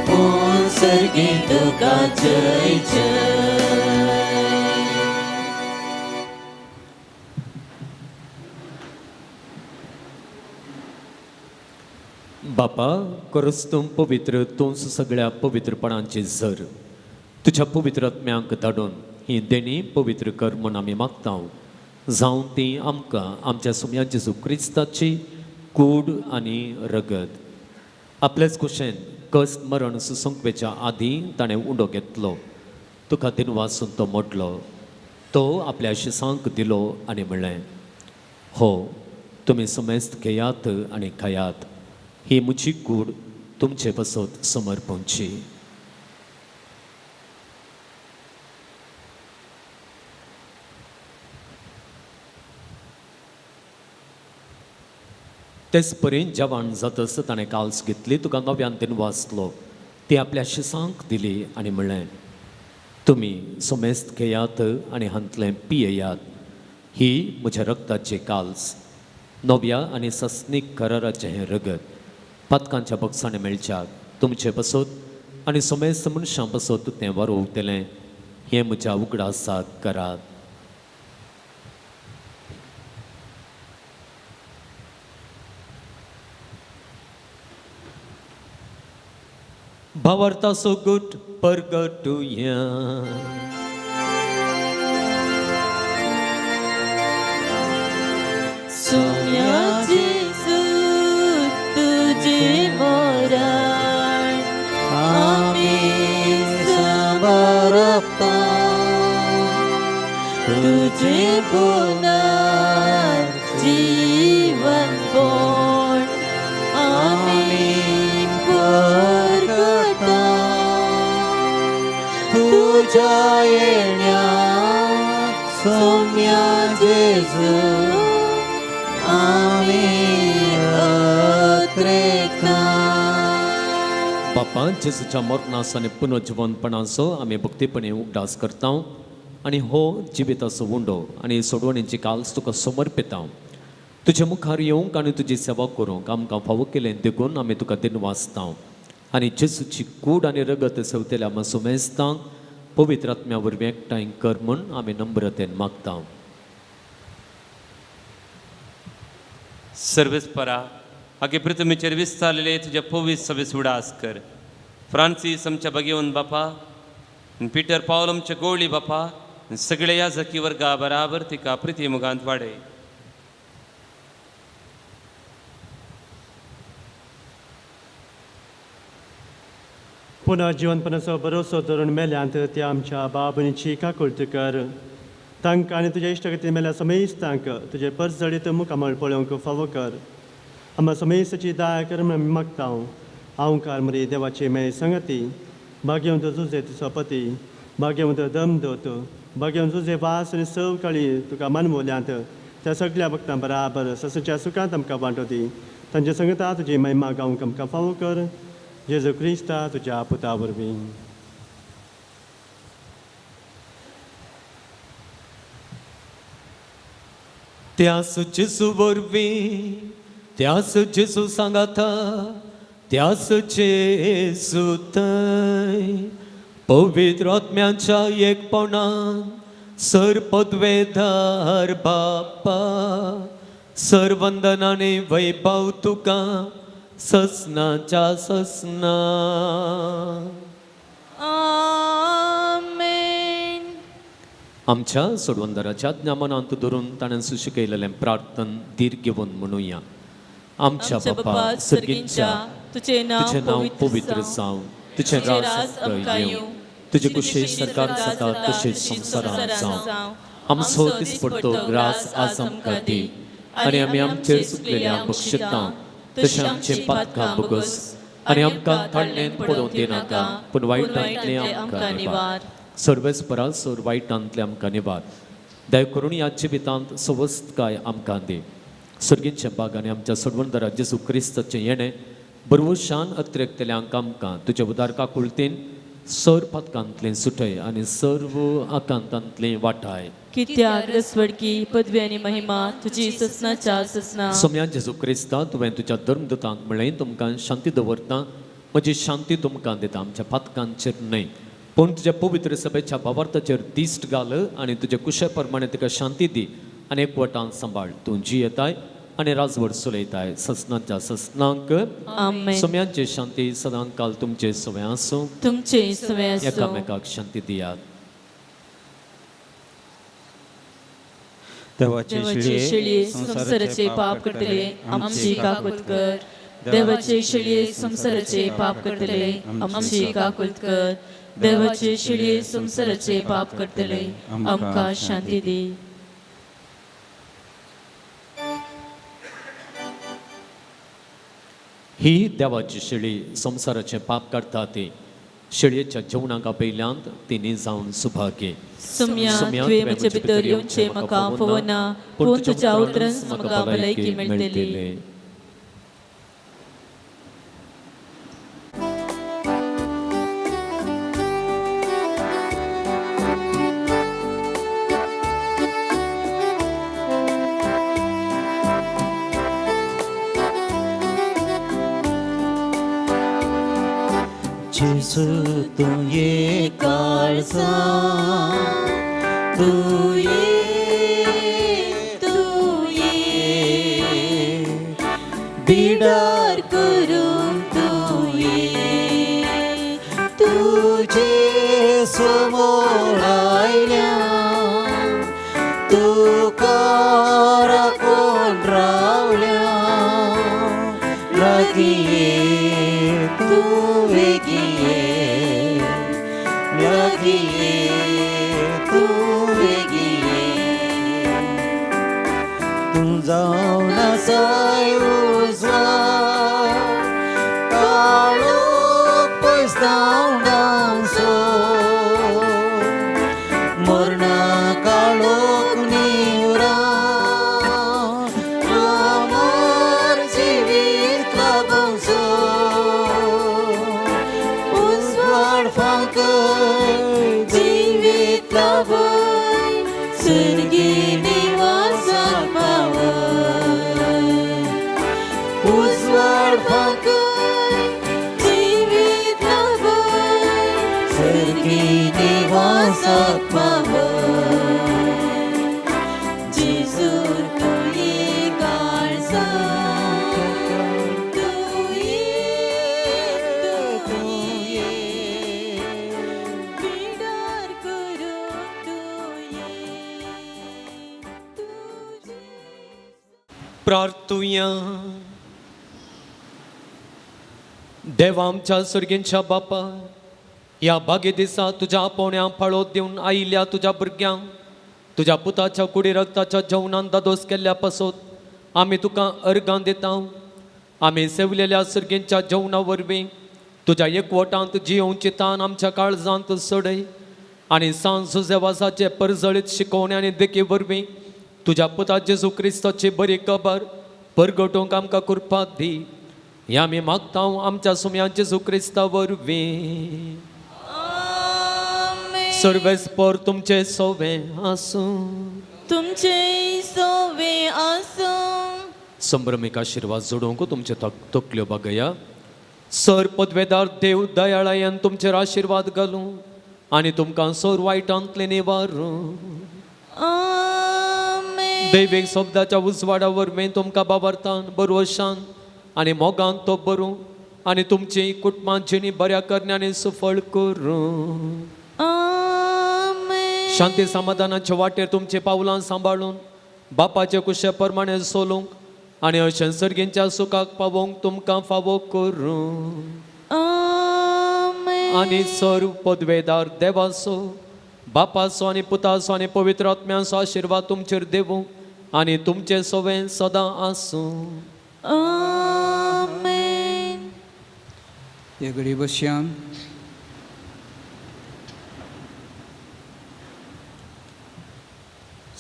पूण सर्गी तुका जय जय. बापा, खरोच तूं पवित्र, तूंच सगळ्या पवित्रपणाची झर. तुज्या पवित्र आत्म्यांक धाडून ही देणी पवित्र कर म्हूण आमी मागता. जावं ती आमकां आमच्या सुम्या जेजू क्रिस्ताची कूड आनी रगत. आपलेच कुशेन कस्ट मरण सुसंकवेच्या आदीं ताणें उंडो घेतलो, तुका दिनवासून तो मोडलो, तो आपल्या शिसांक दिलो आनी म्हणलें, हो तुमी समेस्त घेयात आनी खायात, ही म्हजी कूड तुमचे पासत समर्पणची. तेच परीन जेवण जातच ताणें काल्स घेतली, तुका नव्यान दिनवासलो, ती आपल्या शिसांक दिली आनी म्हणलें, तुमी समेस्त घेयात आनी हांतलें पियेयात, ही म्हज्या रक्ताची काल्स, नव्या आनी सस्नीक कराराचें हें रगत, पातकांच्या बक्षांनी मेळच्याक तुमचे पासत आनी समेस्त मनशां पासत तें वारोवतलें, हें म्हज्या उगडासाक करात. भावार्थाचो गुट परगटुया. सोम्या जेजू तुझे मरण आमी समर्पता, तुझे पुनर्जीवन पण आमी परगटा, तुझ्या येण्याक सोम्या जेजू आमी अत्रेता. बापा, जेजूच्या मरणाचो आनी पुनर्जिवनपणाचो आमी भक्तीपणे उगडास करता आनी हो जिविताचो उंडो आनी सोडवणीची काल्स तुका समर्पिता. तुजे मुखार येवंक आनी तुजी सेवा करूंक आमकां फावो केलें देखून आमी तुका दिनवासता आनी जेजूची कूड आनी रगत सेवतेल्या आमकां सुमेस्तांक पवित्र आत्म्या वरवीं एकठांय कर म्हूण आमी नम्रतेन मागता. सर्वेस्परा आगे पृथ्वीचेर विस्तारलेले तुज्या पवित्र सभेस उडास कर. फ्रांसीस आमच्या भगेवन बापा, पिटर पावल आमच्या गोवळी बापा, सगळे ह्या जकी वर्गा बराबर तिका प्रिती मुगांत वाडय. पुनः जिवनपणाचो भरोसो धरून मेल्यांत त्या आमच्या बाबणीची काकुळट कर. तांकां आनी तुज्या इश्टागती मेल्या समेस्तांक तुजे परजळीत मुखामळ पळोवंक फावो कर. आमकां समेस्ताची दया कर म्हूण आमी मागता. हांवकार मरे देवाची मेळ संगती, भाग्यवंत जुजे तुजो पती, भाग्यवंत दम दोत, भाग्यवंत जुजे वास आनी सवकाळी तुका मानवल्यांत त्या सगळ्या भक्तां बराबर ससच्या सुखांत आमकां वांटो दी. तांच्या संगता तुजी महिमा गावंक आमकां फावो कर. जेजू क्रिस्ता तुज्या पुता वरवीं. त्यास जेजू वरवीं, त्यास जेजू सांगाता, त्यास जेजू थंय पवित्र आत्म्यांच्या एकपणान सर पदवेधार बापा, सर वंदनाने वैभव तुका ससनाच्या ससना. आमेन. आमच्या सोडवंदराच्या ज्ञानांत धरून ताणें सुशिकयलेलें प्रार्थन धीर घेवन म्हणुया. आमच्या बापा सर्गींच्या, तुझे तुझें नांव नांव पवित्र जावं, तुझें राज आमकां येवं, तुजें कुशेश सरकार जाता तशेंच संवसारांत जावं. आमचो दिसपडतो ग्रास आज आमकां दी आनी आमी आमचेर चुकलेल्या बक्षितां तशें आमचें पातकां बगस आनी आमकां थाडणेन पडोवंक दिनाका, पूण वायटांतलें आमकां निवार. सर्वेस्परा सर वायटांतलें आमकां निवार. दया करून ह्या जिवितांत सवस्तकाय आमकां दी. सर्गींच्या बाग आनी आमच्या सोडवणदारा जेजू क्रिस्ताचें येणें बरवशान अत्रेकतल्यांक आमकां तुज्या उदार काकुळतेन सर पातकांतलें सुटय आनी सर्व आकांतांतलें वाटाय. कित्याक रसवडकी पदवी आनी महिमा तुजी ससनाच्या ससना. सोम्या जेजू क्रिस्ता, तुवें तुज्या धर्मदूतांक म्हणलें, तुमकां शांती दवरता, म्हजी शांती तुमकां दिता, आमच्या पातकांचेर न्हय पूण तुज्या पवित्र सभेच्या भावार्थाचेर दिश्ट घाल आनी तुज्या कुशे प्रमाणे तुका शांती दी आनी एकवटान सांबाळ. तूं जियेताय आनी राजवट चलयताय ससनाच्या ससनांक. आमेन. सोम्यांची शांती सदांकाल तुमचे सवय आसूं. तुमचे सवय आसूं. एकामेकाक शांती दियात. देवाचे देवाचे शेळये संवसाराचे पाप करतले आमची काकूत कर. देवाचे शेळये संवसाराचे पाप करतले आमची काकूत कर. देवाचे शेळये संवसाराचे पाप करतले आमकां शांती दी. ही देवाची शेळी संवसाराचें पाप काडटा ती शेळयेच्या जेवणाक आपयल्यांत तिनी जावन सुभाग्य. सुम्या तुवें म्हजे भितर येवचें म्हाका फवना, पूण तुज्या उतरान म्हाका भलायकी मेळटली. जेजू तूं ये काळजा, तूं ये, तूं ये, बिडार करूंक तूं ये, तुजे समोर आयल्या, तुका राखून रावल्या, लागीं ये तूं वेगीं ये, लागीं ये तूं वेगीं ये, तूं जावन आसाय उजवाड, काळोख पयस धांवडावचो, मरणा काळोख निवरा, अमर जिवीत लाभोवचो, उजवाड फांकय जिवीत लाभय, सर्गी निवासाक पावय. उजवाड फांकय जिवीत लाभय, सर्गी निवासाक पावय. जेजू तूं ये काळजा, तूं ये, तूं ये, बिडार करूंक तूं ये, तुजें प्रार्थुया. देवा आमच्या सर्गींच्या बापा, ह्या बागे दिसा तुज्या आपोवण्या पाळो दिवन आयिल्ल्या तुज्या भुरग्यांक तुज्या पुताच्या कुडी रक्ताच्या जेवणान दादोस केल्ल्या पासत आमी तुका अर्गां दिता. आमी सेवलेल्या सर्गींच्या जेवणा वरवीं तुज्या एकवटांत जियोवची तान आमच्या काळजांत सोडय आनी सांज जुजेवासाचे परजळीत शिकोवणे आनी देखी वरवीं तुज्या पुता जेजू क्रिस्ताची बरी खबर परगटोवंक आमकां कृपा दी. हें आमी मागता आमच्या सुम्या जेजू क्रिस्ता वरवीं. सर्वेस्पर तुमचे सोवे आसूं. तुमचे सोवे आसूं. संभ्रमीक आशिर्वाद जोडूंक तुमचे तकल्यो बागया. सर पदवेदार देव दयाळायन तुमचेर आशिर्वाद घालूं आनी तुमकां सोर वायटांतलें निवारूं. दैवीक शब्दाच्या उजवाडा वरवीं तुमकां बाबरतान बरवशान आनी मोगान तो बरूं आनी तुमची कुटुंबां जिणी बऱ्या करण्यांनी सुफळ करूं. शांती समाधानाच्या वाटेर तुमची पावलां सांबाळून बापाचे कुशे प्रमाणे सोलूंक आनी अशें सर्गींच्या सुखाक पावोवंक तुमकां फावो करूं. आनी सर्व पदवेदार देवाचो बापाचो आनी पुताचो आनी पवित्र आत्म्याचो आशिर्वाद तुमचेर देवूं आनी तुमचें सवें सदां आसूं. हे घडी बसया.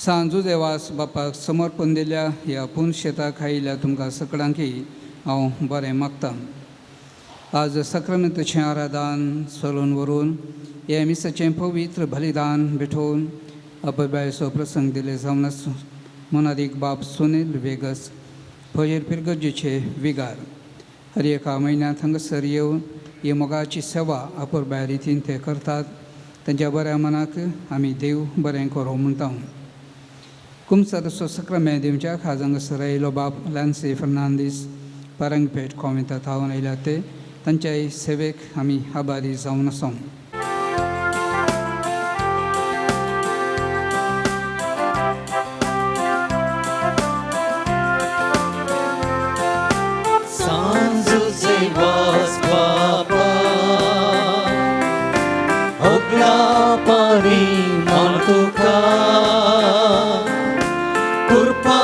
सांजू देवास बापाक समर्पण दिल्या ह्या पूण शेताक आयिल्ल्या तुमकां सगळ्यांकी हांव बरें मागतां. आज सक्रामेंताचें आराधन चलून व्हरून हे मिसाचें पवित्र बलिदान भेटोवन अभयबायचो प्रसंग दिले जावन मोनादीक बाब सुनील वेगस फजेर पिरगर्जेचे विगार हर एका म्हयन्यांत हांगासर येवन ही मोगाची सेवा अपुरबाय रितीन ते करतात. तांच्या बऱ्या मनाक आमी देव बरें करूं म्हणटा. कुमसरसो सक्रामेंत दिवच्या खाज हांगासर आयलो बाब लॅन्सी फर्नांदीस पारंगपेट कॉमेंता थावन आयल्या ते तांच्याय सेवेक आमी आभारी जावन आसा. वास बापा होगला पानी मान तुका कृपा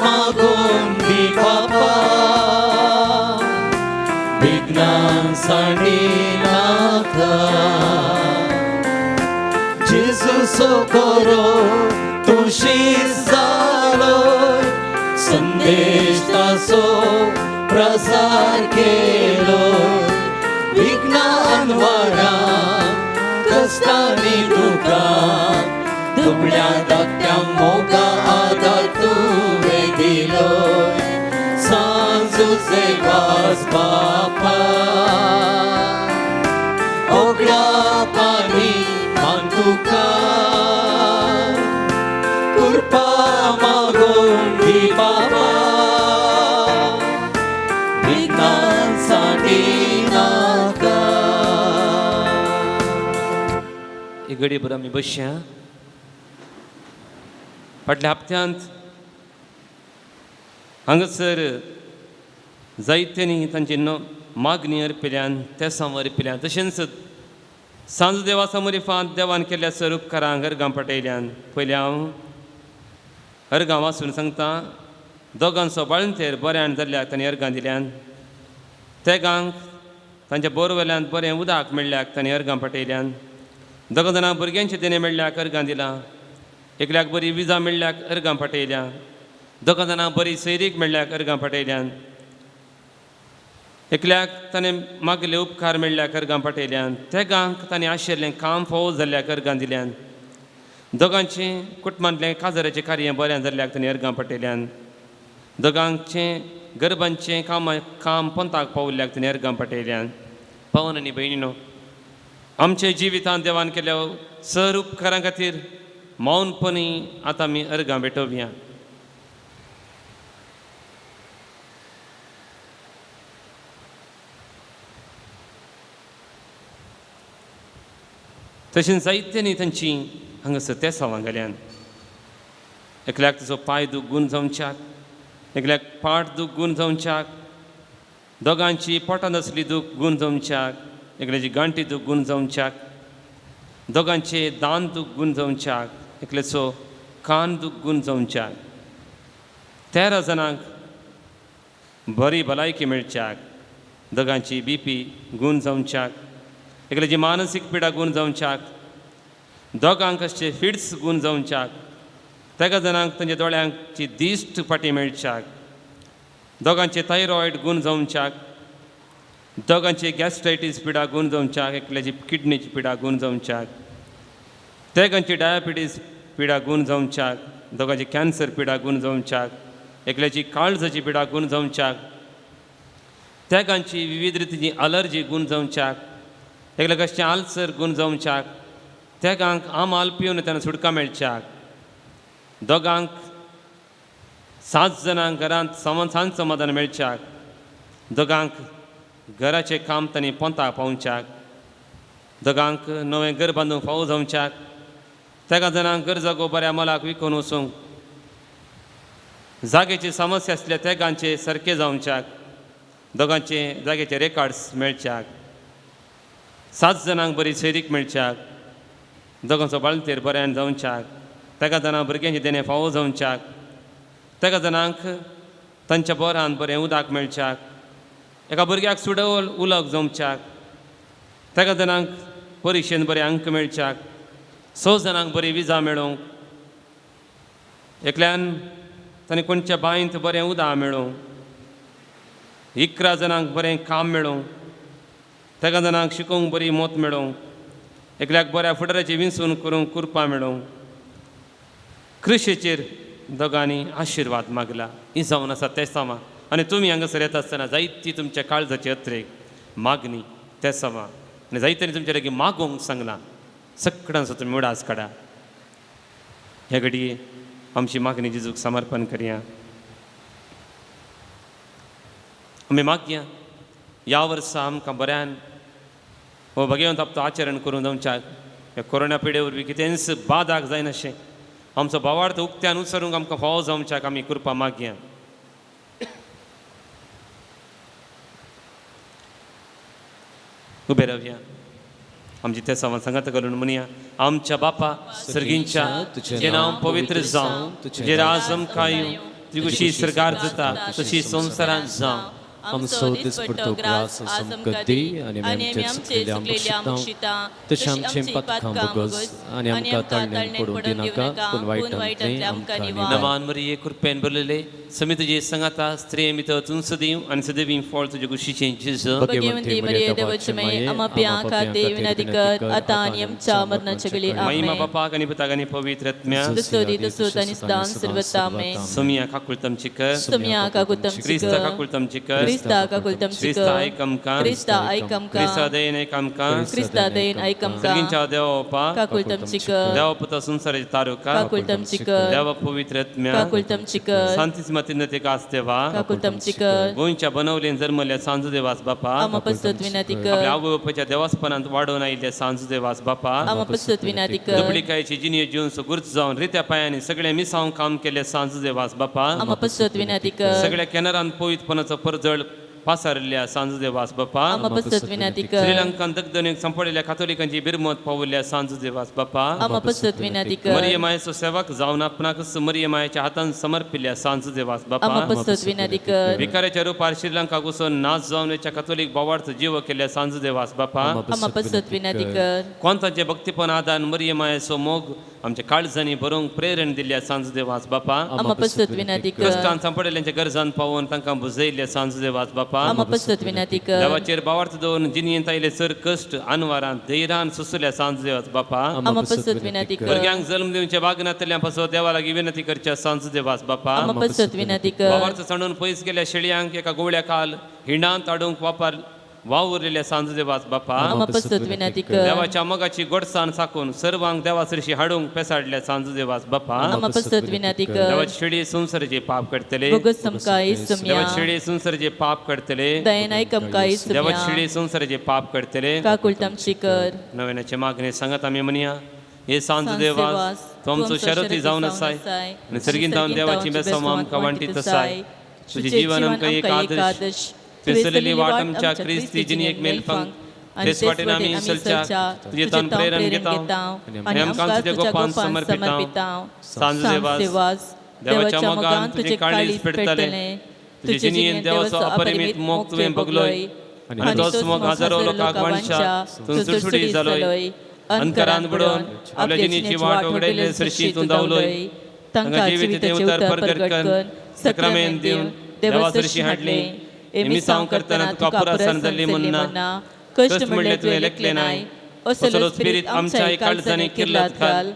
मागून दी बापा विघ्नां सांडी नाका जेजू सोकोरो तूं शीस जालो संदेश ताचो प्रसार केलो विघ्नान वाडा कश्टांनी दुखां दुबळ्या धाकट्या मोगा आदार तुवें दिलो सांजुजे वास बापा ओगळा पानी मान तुका कृपा मागून दी बाबा विघ्नां सांडी नाका. एक घडी बरं आमी बसया. फाटल्या हप्त्यांत हांगासर जायत्यांनी तांची मागणी अर्पिल्यान तेसांव अर्पिल्यान तशेंच सांज देवा मुरिफांत देवान केल्ल्या सर उपकारांक अर्गां पटयल्यान. पयलें हांव अर्गां वाचून सांगता. दोगांचो बाळंतेर बऱ्यान जाल्ल्याक तांणी अर्गां दिल्यान, तेगांक तांच्या बोरवेल्यान बरें उदक मेळ्ळ्याक तांणी अर्गां पटयल्यान, दोगां जाणां भुरग्यांचें देणें मेळ्ळ्याक अर्गां दिलां, एकल्याक बरी विजा मेळ्ळ्याक अर्गां पटयल्या, दोगां जाणां बरी सैरीक मेळ्ळ्याक अर्गां पटयल्यान, एकल्याक ताणें मागले उपकार मेळ्ळ्याक अर्गां पटयल्यान, तेगांक ताणें आशिल्लें काम फोव जाल्ल्याक अर्गां दिल्यान, दोगांचें कुटुंबांतलें काजाराचें कार्य बरें जाल्ल्याक ताणें अर्गां पटयल्यान, दोगांचें गरबांचें काम पंताक पावल्ल्याक ताणें अर्गां पटयल्यान. पावन आनी भयणीनो, आमच्या जिवितांत देवान केल्या सर उपकारां खातीर मौनपणी आतां आमी अर्गां भेटोवया. तशेंच जायत्यांनी तांची हांगासर तेसांवां घाल्यान. एकल्याक तुजो पांय दूख गूण जावच्याक, एकल्याक पाट दूख गूण जावच्याक, दोगांची पोटांत आसली दूख गूण जावच्याक, एकल्याची गांठी दूख गूण जावच्याक, दोगांचे दान दूख गूण जावच्याक, एकल्याचो कान दूख गूण जावच्याक, 13 जाणांक बरी भलायकी मेळच्याक, दोगांची बीपी गूण जावच्याक, एकल्याची मानसीक पिडा गूण जावच्याक, दोगांक अशे फिट्स गूण जावच्याक, तेगा जाणांक तांच्या दोळ्यांची दिश्ट फाटी मेळच्याक, दोगांचे थायरॉयड गूण जावच्याक, दोगांचे गॅस्ट्रायटीस पिडा गूण जावच्याक, एकल्याची किडनीची पिडा गूण जावच्याक, तेगांची डायबिटीज पिडा गूण जावच्याक, दोगांची कॅन्सर पिडा गूण जावच्याक, एकल्याची काळजाची पिडा गूण जावच्याक, तेगांची विविध रितीची अलर्जी गूण जावच्याक, एकल्याक अशें आल्सर गूण जावच्याक, तेगांक आमाल पिवन तांकां सुटका मेळच्याक, दोगांक 7 जाणांक घरांत सांज समाधान मेळच्याक, दोगांक घराचें काम तांणी पोंताक पावच्याक, दोगांक नवें घर बांदूंक फावो जावच्याक, तेगा जाणांक घर जागो बऱ्या मोलाक विकून वचूंक, जागेची समस्या आसल्या तेगांचे सारकें जावच्याक, दोगांचे जागेचे रेकॉर्ड्स मेळच्याक, 7 जाणांक बरी सैरीक मेळच्याक, दोगांचो बाळंतेर बऱ्यान जावच्याक, तेगा जाणां भुरग्यांचें देणें फावो जावच्याक, तेगा जाणांक तांच्या बोरान बरें उदक मेळच्याक, एका भुरग्याक सुडवल उलक जावच्याक, तेगा जाणांक परिक्षेन बरे अंक मेळच्याक, 6 जाणांक बरी विजा मेळोंक, एकल्यान ताणें कोणच्या बांयंत बरें उदक मेळोंक, 11 जाणांक बरें काम मेळोंक, तेगा जाणांक शिकोवंक बरी मत मेळोंक, एकल्याक बऱ्या फुडाराची विंचून करूंक कृपा मेळोंक. कृशेचेर दोगांनी आशिर्वाद मागला. ही जावन आसा तेसांवां. आनी तुमी हांगासर येता आसतना जायती तुमच्या काळजाची अत्रेक मागणी तेसांवां आनी जायत्यांनी तुमच्या लागीं मागोवंक सांगलां. सगळ्यांचो तुमी उडास काडा. ह्या घडये आमची मागणी जेजूक समर्पण करया. आमी मागया ह्या वर्सा आमकां बऱ्यान हो भगवंत आपतो आचरण करून जावच्याक, ह्या कोरोना पिडे वरवीं कितेंच बादाक जायनाशें आमचो भावार्थ उक्त्यान उचरूंक आमकां फावो जावच्याक आमी कृपा मागया. उबे रावया. आमची त्या सवान सांगात घालून म्हणया, आमच्या बापा सर्गींच्या, तुजें नांव पवित्र जावं, तुजें राज आमकां येवं, तुजी खुशी सरकार जाता तशी संवसारांत जावं. आमचो दिसपडतो ग्रास आमकां दी आनी आमी आमचे चुकलेले बक्षिता तशें आमचें पातकां भोगस आनी आमकां ताळण्यान पडूंक दिनाका, पूण वायटांतलें आमकां निवार. नमान मरिये, कृपेन भरलेले, समी तुजे संगाता, स्त्रिये भितर तूं सदैव आनी सदैव फळ तुजे कुशीचें जेजू. भगवंती मरिये, देवाची माये, आम्हा पाप्यां खातीर विनंती कर, आतां आनी आमच्या मरणाच्या वेळी. महिमा आमेन. बापाक आनी पुताक आनी पवित्र आत्म्या. दुसरी दुसूत आनी सदां सर्वता. आमेन. सोमिया काकुळतमची कर. सोमिया काकुळतमची क्रिस्ता कर. काकुळतमची कर. क्रिस्ता काकुळतमची क्रिस्ता कर. आयक आमकां. क्रिस्ता आयक आमकां. क्रिस्ता दयेन आयक आमकां. क्रिस्ता दयेन आयक आमकां. सर्गींच्या देवा बापा, काकुळतमची कर. देवा पुता संवसाराचे तारुका, काकुळतमची कर. देवा पवित्र आत्म्या, काकुळतमची कर. शांतीची माती कास देवा, काकुळतमची कर. गोंयच्या बनवलेन जन्मल्या सांजू देवास बापा, आम्हा पसत विनंती कर. आपल्या आवय बापायच्या देवासपणांत वाडोवन आयिल्ल्या सांजू देवास बापा, आम्हा पसत विनंती कर. दुबळिकायची जिणें जिवन सुगूर्त जावन रित्या पांयांनी सगळे मिसांव काम केल्ले सांजू देवास बापा, आम्हा पसत विनंती कर. सगळ्या केनरांत पवित्रपणाचो परजळ पासारिल्ल्या सांजू देवास बापा, आम्हा पसत विनंती कर. श्रीलंकान दगदणीक सांपडिल्ल्या कातोलिकांची बिरमत पावल्ल्या सांजू देवास बापा, आम्हा पसत विनंती कर. मरिय मायेचो सेवक जावन आपणाकच मरिय मायेच्या हातान समर्पिल्ल्या सांजू देवास बापा, आम्हा पसत विनंती कर. विकाराच्या रुपार श्रीलंका घुसून नाच जावन वयच्या कातोलीक भावार्थ जीव केल्ल्या सांजू देवास बापा, आम्हा पसत विनंती कर. कोणतांचे भक्तीपण आदान मरिय मायेचो मोग आमच्या काळजांनी बरोवंक प्रेरण दिल्ल्या सांजू देवास बापा, आम्हा पसत विनंती कर. कश्टान सांपडिल्ल्यांच्या गरजान पावोवन तांकां बुजयल्ल्या सांजू देवास बापा, आम्हा पसत विनंती कर. देवाचेर भावार्थ दवरून जिणेंत आयिल्ले सर कश्ट अनवारान धैर्यान सोंसल्या सांजू देवास बापा, आम्हा पसत विनंती कर. भुरग्यांक जल्म दिवचे वागनातल्या पासत देवा लागीं विनंती करच्या सांजू देवास बापा, आम्हा पसत विनंती कर. भावार्थ सांडून पयस गेल्या शेळयांक एका गोवळ्या काल हिंडांत हाडूंक वापर वावुरलेल्या सांजू देवास बापा, आम्हा पसत विनंती कर. देवाच्या मोगाची गोडसाण साकून सर्वांक देवासरशी हाडूंक पेसाडल्या सांजू देवास बापा, आम्हा पसत विनंती कर. देवाची शेळी संवसाराचे पाप करतले, बोगस आमकां इसम्या. देवाची शेळी संवसाराचे पाप करतले, दयेन आयक आमकां इसम्या. देवाची शेळी संवसाराचे पाप करतले. काकुळतमची कर. नव्याचे मागणे सांगत आमी म्हणया, हे सांजू देवास, तूं आमचो शरती जावन आसाय आनी सर्गीन जावन देवाची बेसांव आमकां वांटीत आसाय. तुजें जीवन आमकां एक आदर्श, तुवें चलयल्ली वाट आमच्या क्रिस्ती जिणेक मेलफांक, तेच वाटेन आमी चलच्या तुजें तान प्रेरण घेता आनी आमकां तुज्या गोपान समर्पिता. सांजू देवास, देवाच्या मोगान तुजें काळीज पेटतलें, तुजे जिणेंत देवाचो अपरिमीत मोग तुवें भोगलोय आनी तोच मोग हजारो लोकांक वांटच्या तूं सुडसुडीत जालोय. अंतरान बुडोवन आपल्या जिणेची वाट उगडयल्ले सरशी तूं धांवलोय. तांकां जिविताचें उतर परगट कर सक्रामेंत दिवन देवा सरशी हाडली. हे मिसांव करतना तुका पुरासान जाल्ली म्हणना, कश्ट म्हणलें तुवें लेखलें नाय. असलो स्पिरीत आमच्या काळजांनी किर्लात घाल.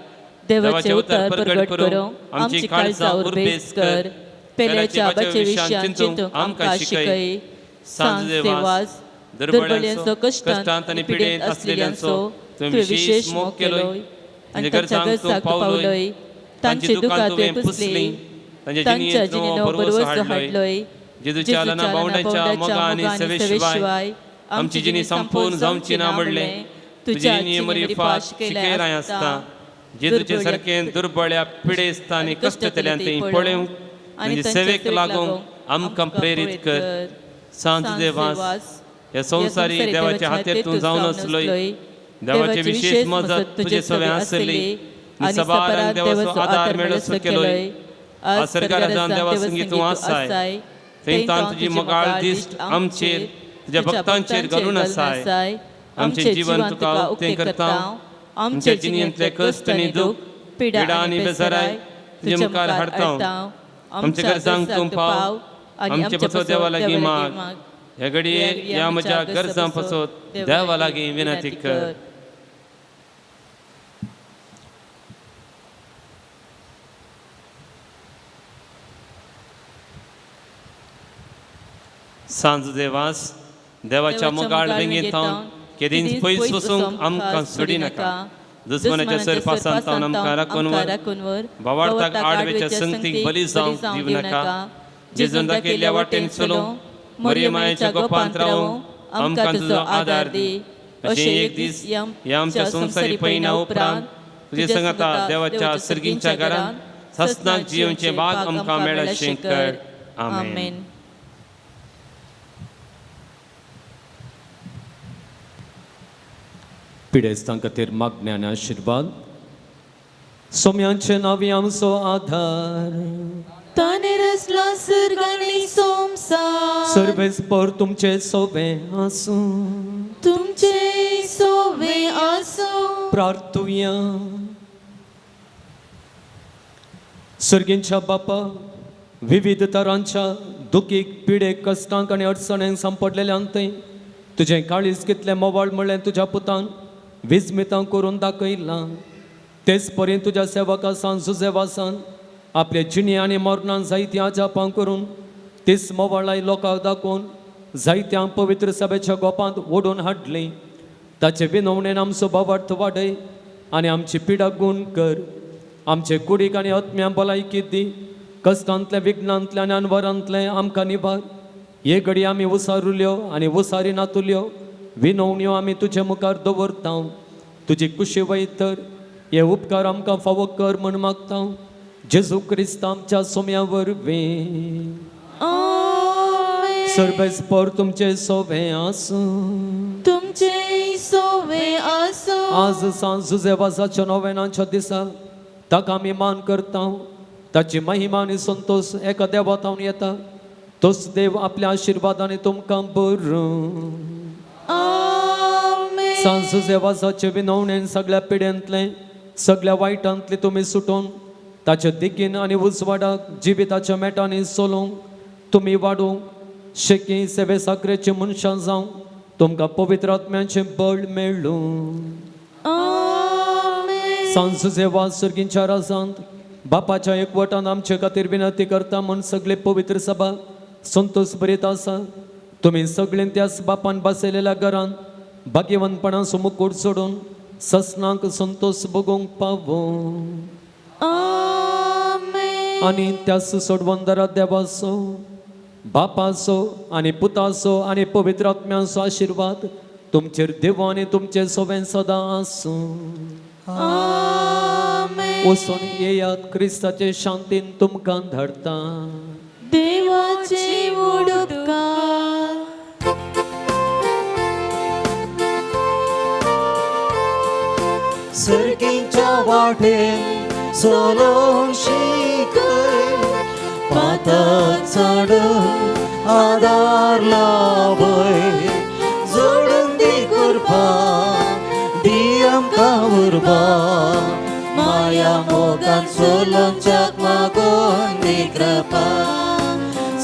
देवाचें उतर परगट करूंक आमची काळजां उर्बेस कर. पेल्याच्या आबाचे विशयान चिंतूंक आमकां शिकय. सांज देवास, दुर्बळ्यांचो, कश्टांत आनी पिडेंत आसलेल्यांचो तुवें विशेश मोग केलोय आनी तांच्या गरजांक पावलोय. तांची दुकां तुवें पुसलीं, तांच्या जिणेंत नवो भरवंसो हाडलोय. जेजूच्या लना बावड्यांच्या मोगा आनी सेवे शिवाय आमची जिणी संपूर्ण जावची ना म्हणलें तुजी जिणी मरिफात शिकयलाय आसता. जेजूचे सारकें दुर्बळ्या पिडेस्त आनी कश्टतल्यान तें पळोवंक आनी सेवेक लागूंक आमकां प्रेरीत कर. सांज देवास, ह्या संवसारी देवाच्या हातेर तूं जावन आसलोय. देवाचे विशेष मजत तुजे सवें आसली आनी सबारांक देवाचो आदार मेळसो केलोय. आज सरकारा जावन देवा संगी तूं आसाय, थंय तान तुजी मोगाळ दिश्ट आमचेर तुज्या भक्तांचेर घालून आसाय. आमचें जीवन तुका उक्तें करता. आमच्या जिणेंतले कश्ट आनी दूख, पिडा आनी बेजाराय तुजे मुखार हाडता. आमच्या गरजांक तूं पाव, आमचे पासत देवा लागीं माग. ह्या घडये ह्या म्हज्या गरजां पासत देवा लागीं विनंती कर. सांज देवास, देवाच्या मोगाळ वेंगेंत केदींच पयस वचूंक आमकां सोडिनाका. दुस्मनाच्या सरपासान तावन आमकां राखून व्हर. भावार्थाक आडवेच्या संगतीक बली जावंक दिवं नाका. जेजून दाखयल्ल्या वाटेन चलूंक, मरिय मायेच्या गोपांत रावूंक आमकां तुजो आदार दी. अशें एक दीस ह्या आमच्या संवसारी पयना उपरांत तुजे संगाता देवाच्या सर्गींच्या घरांत सासणाक जियेवचें भाग आमकां मेळशें कर. आमेन. पिडेस्तां खातीर मागण्या आनी आशिर्वाद. सोम्यांचे नांवी आमचो आधार. ताणे रचला सर्ग आनी संवसार. सर्वेस्पर तुमचे सोवे आसूं. तुमचे सोवे आसूं. प्रार्थुया. सर्गींच्या बापा, विविध तरांच्या दुखीक, पिडेक, कश्टांक आनी अडचण्यांक सांपडलेल्यांक थंय तुजें काळीज कितलें मोवाळ म्हणलें तुज्या पुतान विस्मितां करून दाखयलां. तेच परी तुज्या सेवकासान जुजेवासान आपले जिणे आनी मरणान जायतीं अजापां करून तीच मोवाळाय लोकांक दाखोवन जायत्या पवित्र सभेच्या गोपांत ओडून हाडली. ताचे विनवणेन आमचो भावार्थ वाडय आनी आमची पिडा गूण कर. आमचे कुडीक आनी आत्म्या भलायकी दी. कश्टांतले, विघ्नांतले आनी अनवरांतले आमकां निभार. हे घडी आमी उसारुल्यो आनी उसारी नातुल्यो विनवण्यो आमी तुजे मुखार दवरता. तुजी कुशी वयत तर हे उपकार आमकां फावो कर म्हण मागता, जेजू क्रिस्त आमच्या सोम्या वरवीं. सर्वेस्पर तुमचे सोवे आसूं. तुमचे सोवे आसूं. आज सांज जुजेवाजाच्या नोवेनाच्या दिसा ताका आमी मान करता. ताची महिमा आनी संतोश एका देवा थावन येता. तोच देव आपल्या आशिर्वादांनी तुमकां बरूं. सांज जुजेवाजाचे विनवणेन सगळ्या पिड्यांतले, सगळ्या वायटांतले तुमी सुटोवन ताच्या दिकेन आनी उजवाडाक जिविताच्या मेटांनी चलोवंक तुमी वाडूंक शेकी सेवे साकरेचे मनशां जावंक तुमकां पवित्र आत्म्याचें बळ मेळूं. सांज जुजेवाज सर्गींच्या राजांत बापाच्या एकवटान आमचे खातीर विनंती करता म्हूण सगळे पवित्र सभा संतोष बरीत आसा. तुमी सगळीं त्याच बापान बसयलेल्या घरांत भाग्यवंतपणाचो मुकूट सोडून ससनाक संतोष भोगूंक पावो. आनी त्याच सोडवंदरा देवाचो, बापाचो आनी पुताचो आनी पवित्र आत्म्याचो आशिर्वाद तुमचेर देव आनी तुमचे सोवें सदां आसूं. वचून येयात, क्रिस्ताचे शांतीन तुमकां धाडटा. देवाचे उपकार. सर्गीच्या वाटेन चलोवंक शिकय, पातक चडून आदार लाभय, जोडून दी कृपा, दी आमकां उर्बा, माया मोगान चलोवच्याक मागून दी कृपा,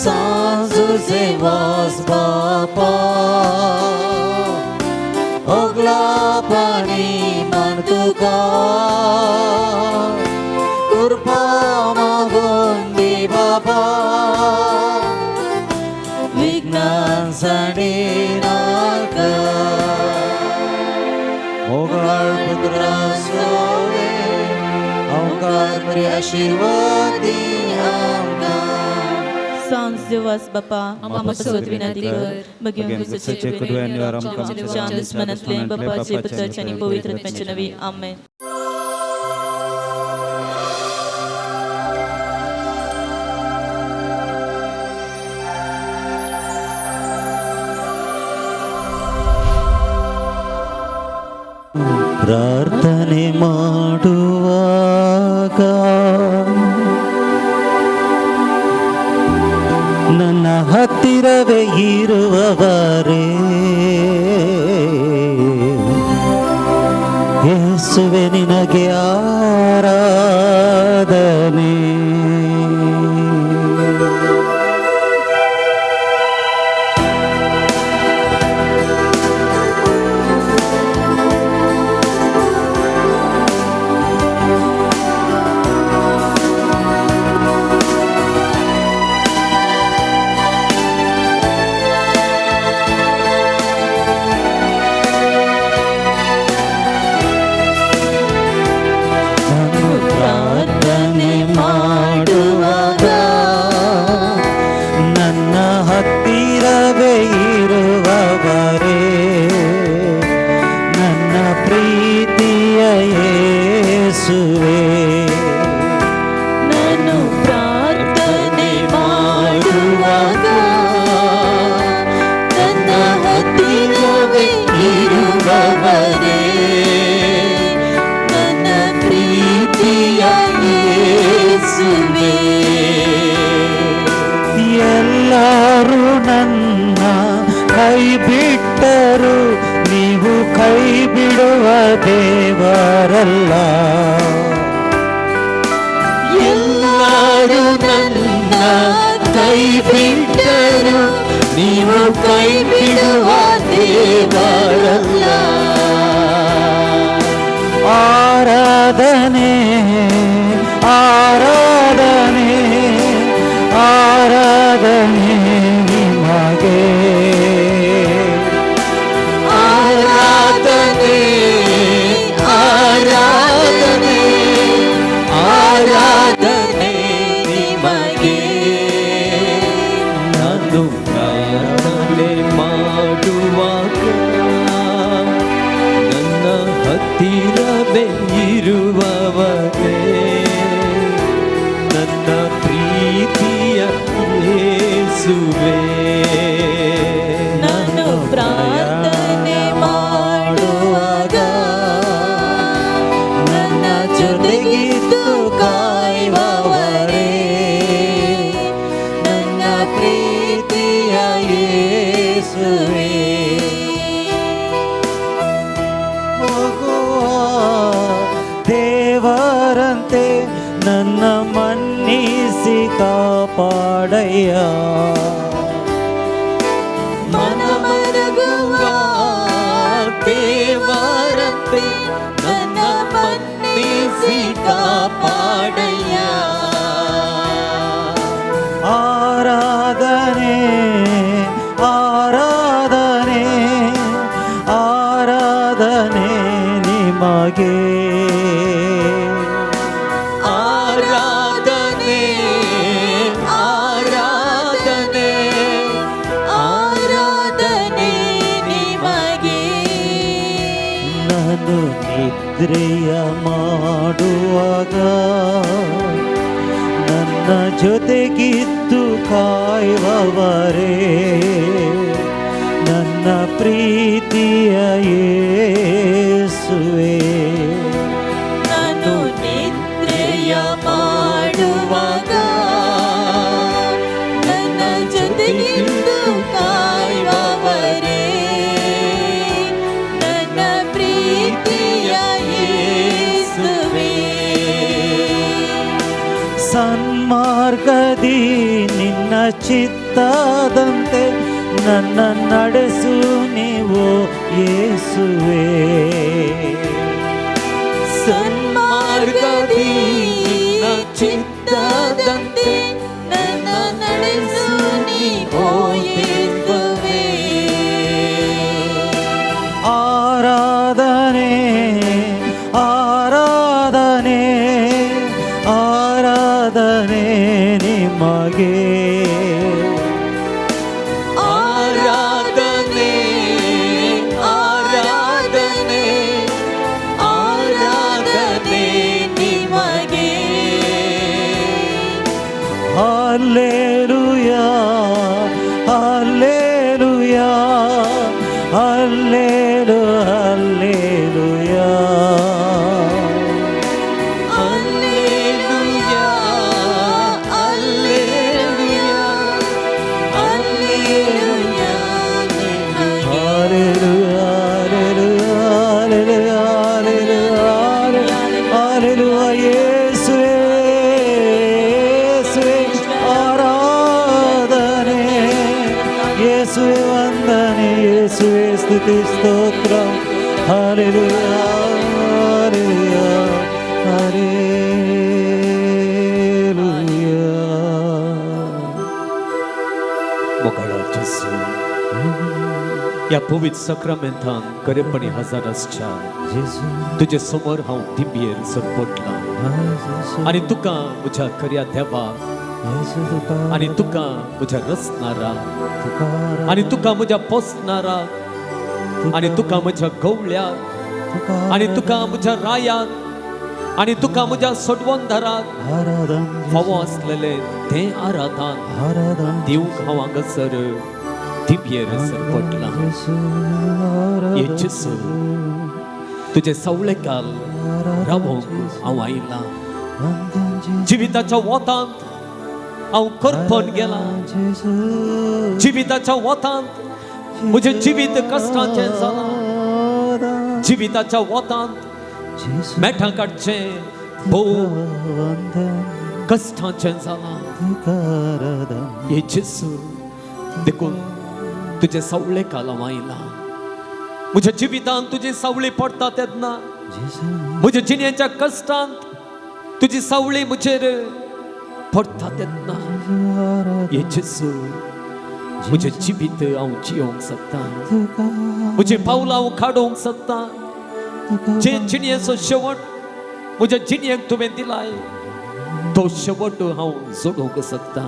सांज जुजेवाज बापा ओगला पाणी मान तुका, कृपा मागून दी बाबा, विघ्नां साडी नाका. मोगाळ पुत्रा सोवे ओंकार बरी आशिर्वाद दी आमकां. सांज देवास बापा आमकां पासत विनंती कर. भगवान क्रिस्ताचे आमच्या दुस्मनांतले बापाचे, पुताचे आनी पवित्र आत्म्याचे नांवी. आमेन. ಪ್ರಾರ್ಥನೆ ಮಾಡುವಾಗ ನನ್ನ ಹತ್ತಿರವೇ ಇರುವವರೇ, ಯೇಸುವೆ ನಿನಗೆ ಆರಾಧನೆ. ಕೈ ಬಿಟ್ಟರು ನೀವು ಕೈ ಬಿಡುವ ದೇವರಲ್ಲ. ಎಲ್ಲರೂ ನನ್ನ ಕೈ ಬಿಟ್ಟರು ನೀವು ಕೈ ಬಿಡುವ ದೇವರಲ್ಲ. ಆರಾಧನೆ ಆರಾಧನೆ ಆರಾಧನೆ ನಿಮಗೆ. ಆರಾಧನೆ ಆರಾಧನೆ ಆರಾಧನೆ ನಿಮಗೆ. ನಾನು ಪ್ರಾರ್ಥನೆ ಮಾಡುವಾಗ ನನ್ನ ಹತ್ತಿರವೇ ಇರುವವರೇ, ನನ್ನ ಪ್ರೀತಿಯ ಯೇಸುವೇ. ನಾನು ಪ್ರಾರ್ಥನೆ ಮಾಡುವಾಗ ನನ್ನ ಜೊತೆಗಿದ್ದು ಕಾಯುವವರೇ, ನನ್ನ ಪ್ರೀತಿಯ ಯೇಸುವೇ. ಮಗುವ ದೇವರಂತೆ ನನ್ನ ಮನ್ನಿಸಿ ಕಾಪಾಡಯ್ಯ. ಮನಮರುಗುವ ದೇವರಂತೆ ನನ್ನ ಮನ್ನಿಸಿ ಕಾಪಾಡಯ್ಯ. ಆರಾಧನೆ ಆರಾಧನೆ ಆರಾಧನೆ ನಿಮಗೆ. ಆರಾಧನೆ ಆರಾಧನೆ ಆರಾಧನೆ ನಿಮಗೆ. ನಾನು ನಿದ್ರೆಯ ಮಾಡುವಾಗ ನನ್ನ ಜೊತೆಗಿದ್ದು ಕಾಯುವವರೇ, ನನ್ನ ಪ್ರೀತಿಯ ಯೇಸುವೆ. ನಾನು ನಿದ್ರೆಯ ಮಾಡುವಾಗ ನನ್ನ ಜೊತೆಗಿದ್ದು ಕಾಯುವವರೇ, ನನ್ನ ಪ್ರೀತಿಯ ಯೇಸುವೇ. ಸನ್ಮಾರ್ಗದಿ ನಿನ್ನ ಚಿತ್ತದಂತೆ ನನ್ನ ನಡೆಸು ನೀವು ಯೇಸುವೆ. ಸನ್ಮಾರ್ಗದಿ ನಿನ್ನ ಚಿತ್ತದಂತೆ ನನ್ನ ನಡೆಸು ನೀ ಓ ಯೇಸುವೇ. ಆರಾಧನೆ ಆರಾಧನೆ ಆರಾಧನೆ ನಿಮಗೆ. ಆರಾಧನೆ ಆರಾಧನೆ ಆರಾಧನೆ ನಿಮಗೆ. ಹಲ್ಲೆಲೂಯಾ ಹಲ್ಲೆಲೂಯಾ ಹಲ್ಲೆಲು ಹಲ್ಲೆಲೂಯಾ. ಅಲ್ಲೇಲೂಯಾ ಅಲ್ಲೇಲೂಯಾ ಅಲ್ಲೇಲೂಯಾ ನಿಮಗೆ. ಹಲ್ಲೆಲೂಯಾ ಹಲ್ಲೆಲೂಯಾ ಹಲ್ಲೆಲೂಯಾ ಹಲ್ಲೆಲೂಯಾ ಯೇಸುವೇ ಯೇಸುವೇ ಆರಾಧನೆ, ಯೇಸುವೆ ವಂದನೆ, ಯೇಸುವೆ ಸ್ತುತಿ ಸ್ತೋತ್ರ. Hallelujah hallelujah hallelujah. मोगाळा जेजू, ह्या पवित्र सक्रामेंतान खरेपणी हजर आसच्या जेजू तुजे समोर हांव दिंबयेर सरपटलां आनी तुका म्हज्या खऱ्या देवा येसू तुका आनी तुका म्हज्या रचणारा तुका आनी तुका म्हज्या पोसणारा आनी तुका म्हज्या गवळ्याक तुका आनी तुका म्हज्या रायाक आनी तुका म्हज्या सोडवणदाराक आराधन फावो आसलेलें तें आराधन आराधन दिवंक हांव हांगासर दिंबयेर सरपटलां. जेजू आराधन हे जेजू, तुजे सवळेकाल रावोंक हांव आयलां. वंदन जेजू जिविताच्या वतांत हांव करपन गेलां. जेजू जिविताच्या वतांत म्हजें जिवीत कश्टांचें जालां. जिविताच्या वतांत मेठां काडचें भोव कश्टांचें जालां. हे जेजू, देखून तुजे सावळे काल आयला. म्हज्या जिवितांत तुजी सावळी पडटा तेन्ना, म्हज्या जिणेच्या कश्टांत तुजी सावळी म्हजेर पडटा तेन्ना, हे जेजू, म्हजें जिवीत हांव जियोंक शकता, म्हजी पावलां हांव काडूंक शकता. जे जिणेचो शेवट म्हज्या जिणेक तुवें दिलाय तो शेवट हांव जोडूंक शकता.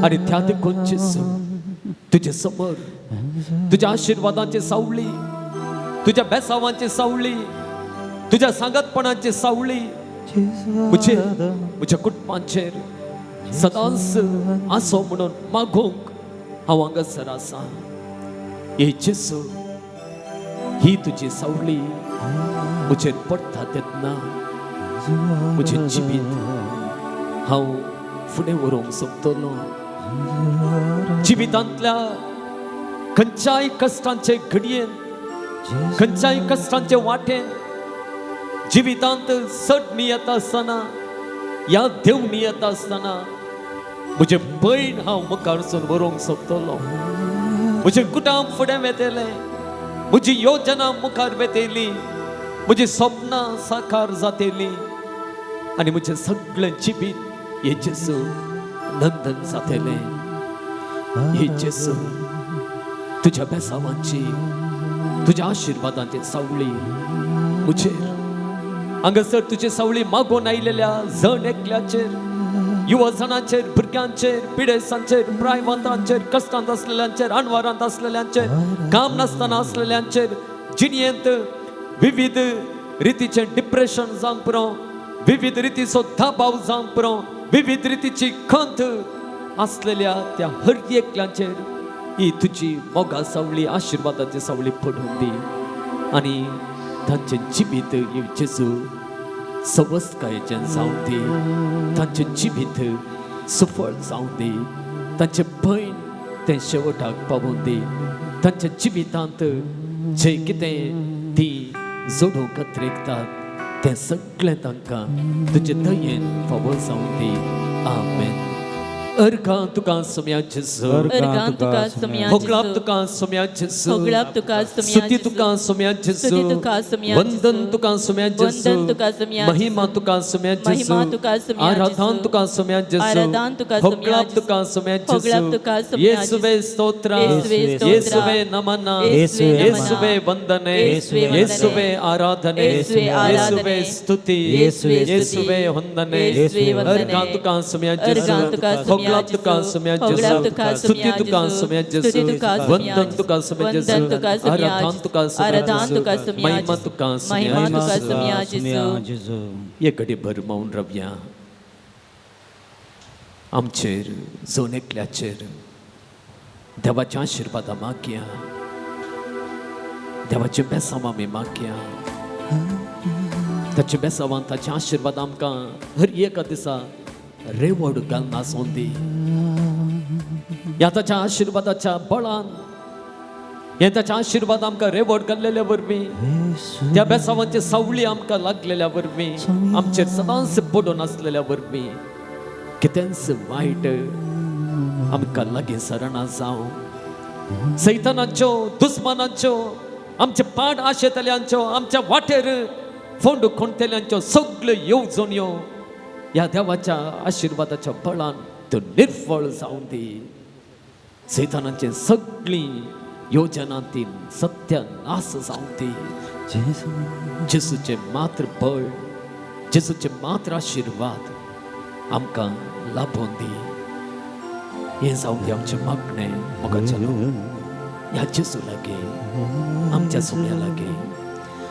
आनी त्या देखून जेजू, तुजे समोर तुज्या आशिर्वादाची सावळी, तुज्या बेसावांची सावळी, तुज्या सांगतपणाची सावळी म्हजेर, म्हज्या कुटुंबाचेर सदांच आसो म्हणून मागूंक हांव हांगासर आसा. हे जेजू, ही तुजी सावळी म्हजेर पडटा तेन्ना म्हजें जिवीत हांव फुडें व्हरूंक शकतलो. जिवितांतल्या खंयच्याय कश्टांचे घडयेन, खंयच्याय कश्टांचे वाटेन, जिवितांत चडणी येता आसतना या देवणी येता आसतना म्हजें भयण हांव मुखारसून व्हरूंक शकतलो. म्हजें कुटुंब फुडें वेतलें, म्हजी योजना मुखार वेतली, म्हजी सपनां साकार जातली आनी म्हजें सगळें जिवीत हे जेजू नंदन जातलें. हे जेजू, तुज्या बेसावांची, तुज्या आशिर्वादांची सावळी म्हजेर हांगासर तुजी सावळी मागून आयलेल्या जण एकल्याचेर, युवा जाणांचेर, भुरग्यांचेर, पिडेसांचेर, प्रायवांतांचेर, कश्टांत आसलेल्यांचेर, अणवारांत आसलेल्यांचेर, काम नासतना आसलेल्यांचेर, जिणेंत विविध रितीचें डिप्रेशन जावंक पुरो, विविध रितीचो दबाव जावंक पुरो, विविध रितीची खंत आसलेल्या त्या हर एकल्याचेर ही तुजी मोगा सावळी, आशिर्वादाची सावळी पडून दी आनी तांचें जिवीत जेजू सवस्तकायेचें जावं दी, तांचें जिवीत सुफळ जावं दी, तांचें भयण तें शेवटाक पावून दी, तांच्या जिवितांत जें कितें ती जोडूंक कत्रेकतात तें सगळें तांकां तुजे दयेन फावो जावं दी. आमेन. अर्घां तुका सोम्या जेजू, अर्घां तुका सोम्या होगळाप जेजू, तुका सोम्या जेजू, होगळाप तुका सोम्या स्तुती जेजू, तुका सोम्या जेजू, स्तुती तुका सोम्या वंदन जेजू, तुका सोम्या जेजू, वंदन तुका सोम्या महिमा जेजू, तुका सोम्या जेजू, महिमा तुका सोम्या आराधन जेजू, तुका सोम्या जेजू, आराधन तुका सोम्या होगळाप जेजू, तुका सोम्या जेजू, होगळाप तुका सोम्या येसुवे जेजू, स्तोत्र, येसुवे स्तोत्र, येसुवे नमन, येसुवे नमन, येसुवे वंदने, येसुवे वंदने, येसुवे आराधने, येसुवे आराधने, येसुवे स्तुती, येसुवे स्तुती, येसुवे वंदने, येसुवे वंदने, अर्घां तुका सोम्या जेजू, अर्घां तुका सोम्या होगळाप तुका जेजू, सोम्या होगळाप जेजू, तुका स्तुती सोम्या तुका जेजू, सोम्या स्तुती जेजू, तुका सोम्या वंदन तुका सोम्या वंदन जेजू, तुका सोम्या आराधन जेजू, तुका सोम्या आराधन जेजू, तुका सोम्या महिमा जेजू, तुका सोम्या महिमा तुका जेजू. सोम्या जेजू. एक घडी भर मौन रवया. आमचेर जोन एकल्याचेर देवाच्या आशिर्वादा मागया, देवाचे बेसांव आमी मागया, ताच्या बेसांवान ताच्या आशिर्वाद आमकां हर एका दिसा रेवड घालना आसूं दी. ह्या ताच्या आशिर्वादाच्या बळान, हे ताच्या आशिर्वाद आमकां रेवड घाल्लेल्या वरवीं, त्या बेसावांची सावळी आमकां लागलेल्या वरवीं, आमचेर सदांच पडून आसलेल्या वरवीं कितेंच वायट आमकां लागीं सरना जावं. सैतानाच्यो, दुस्मानाच्यो, आमचे पाड आशेतल्यांच्यो, आमच्या वाटेर फोंड खोणटेल्यांच्यो सगल्यो येवजण्यो ह्या देवाच्या आशिर्वादाच्या बळान त्यो निर्फळ जावं दी. सैतानाची सगळीं योजना ती सत्यानाश जावं दी. जेजूचें मात्र बळ, जेजूचें मात्र आशिर्वाद आमकां लाभोवन दी. हें जावं दी आमचें मागणें मोगाच्या ह्या जेजू लागीं, आमच्या सोम्या लागीं,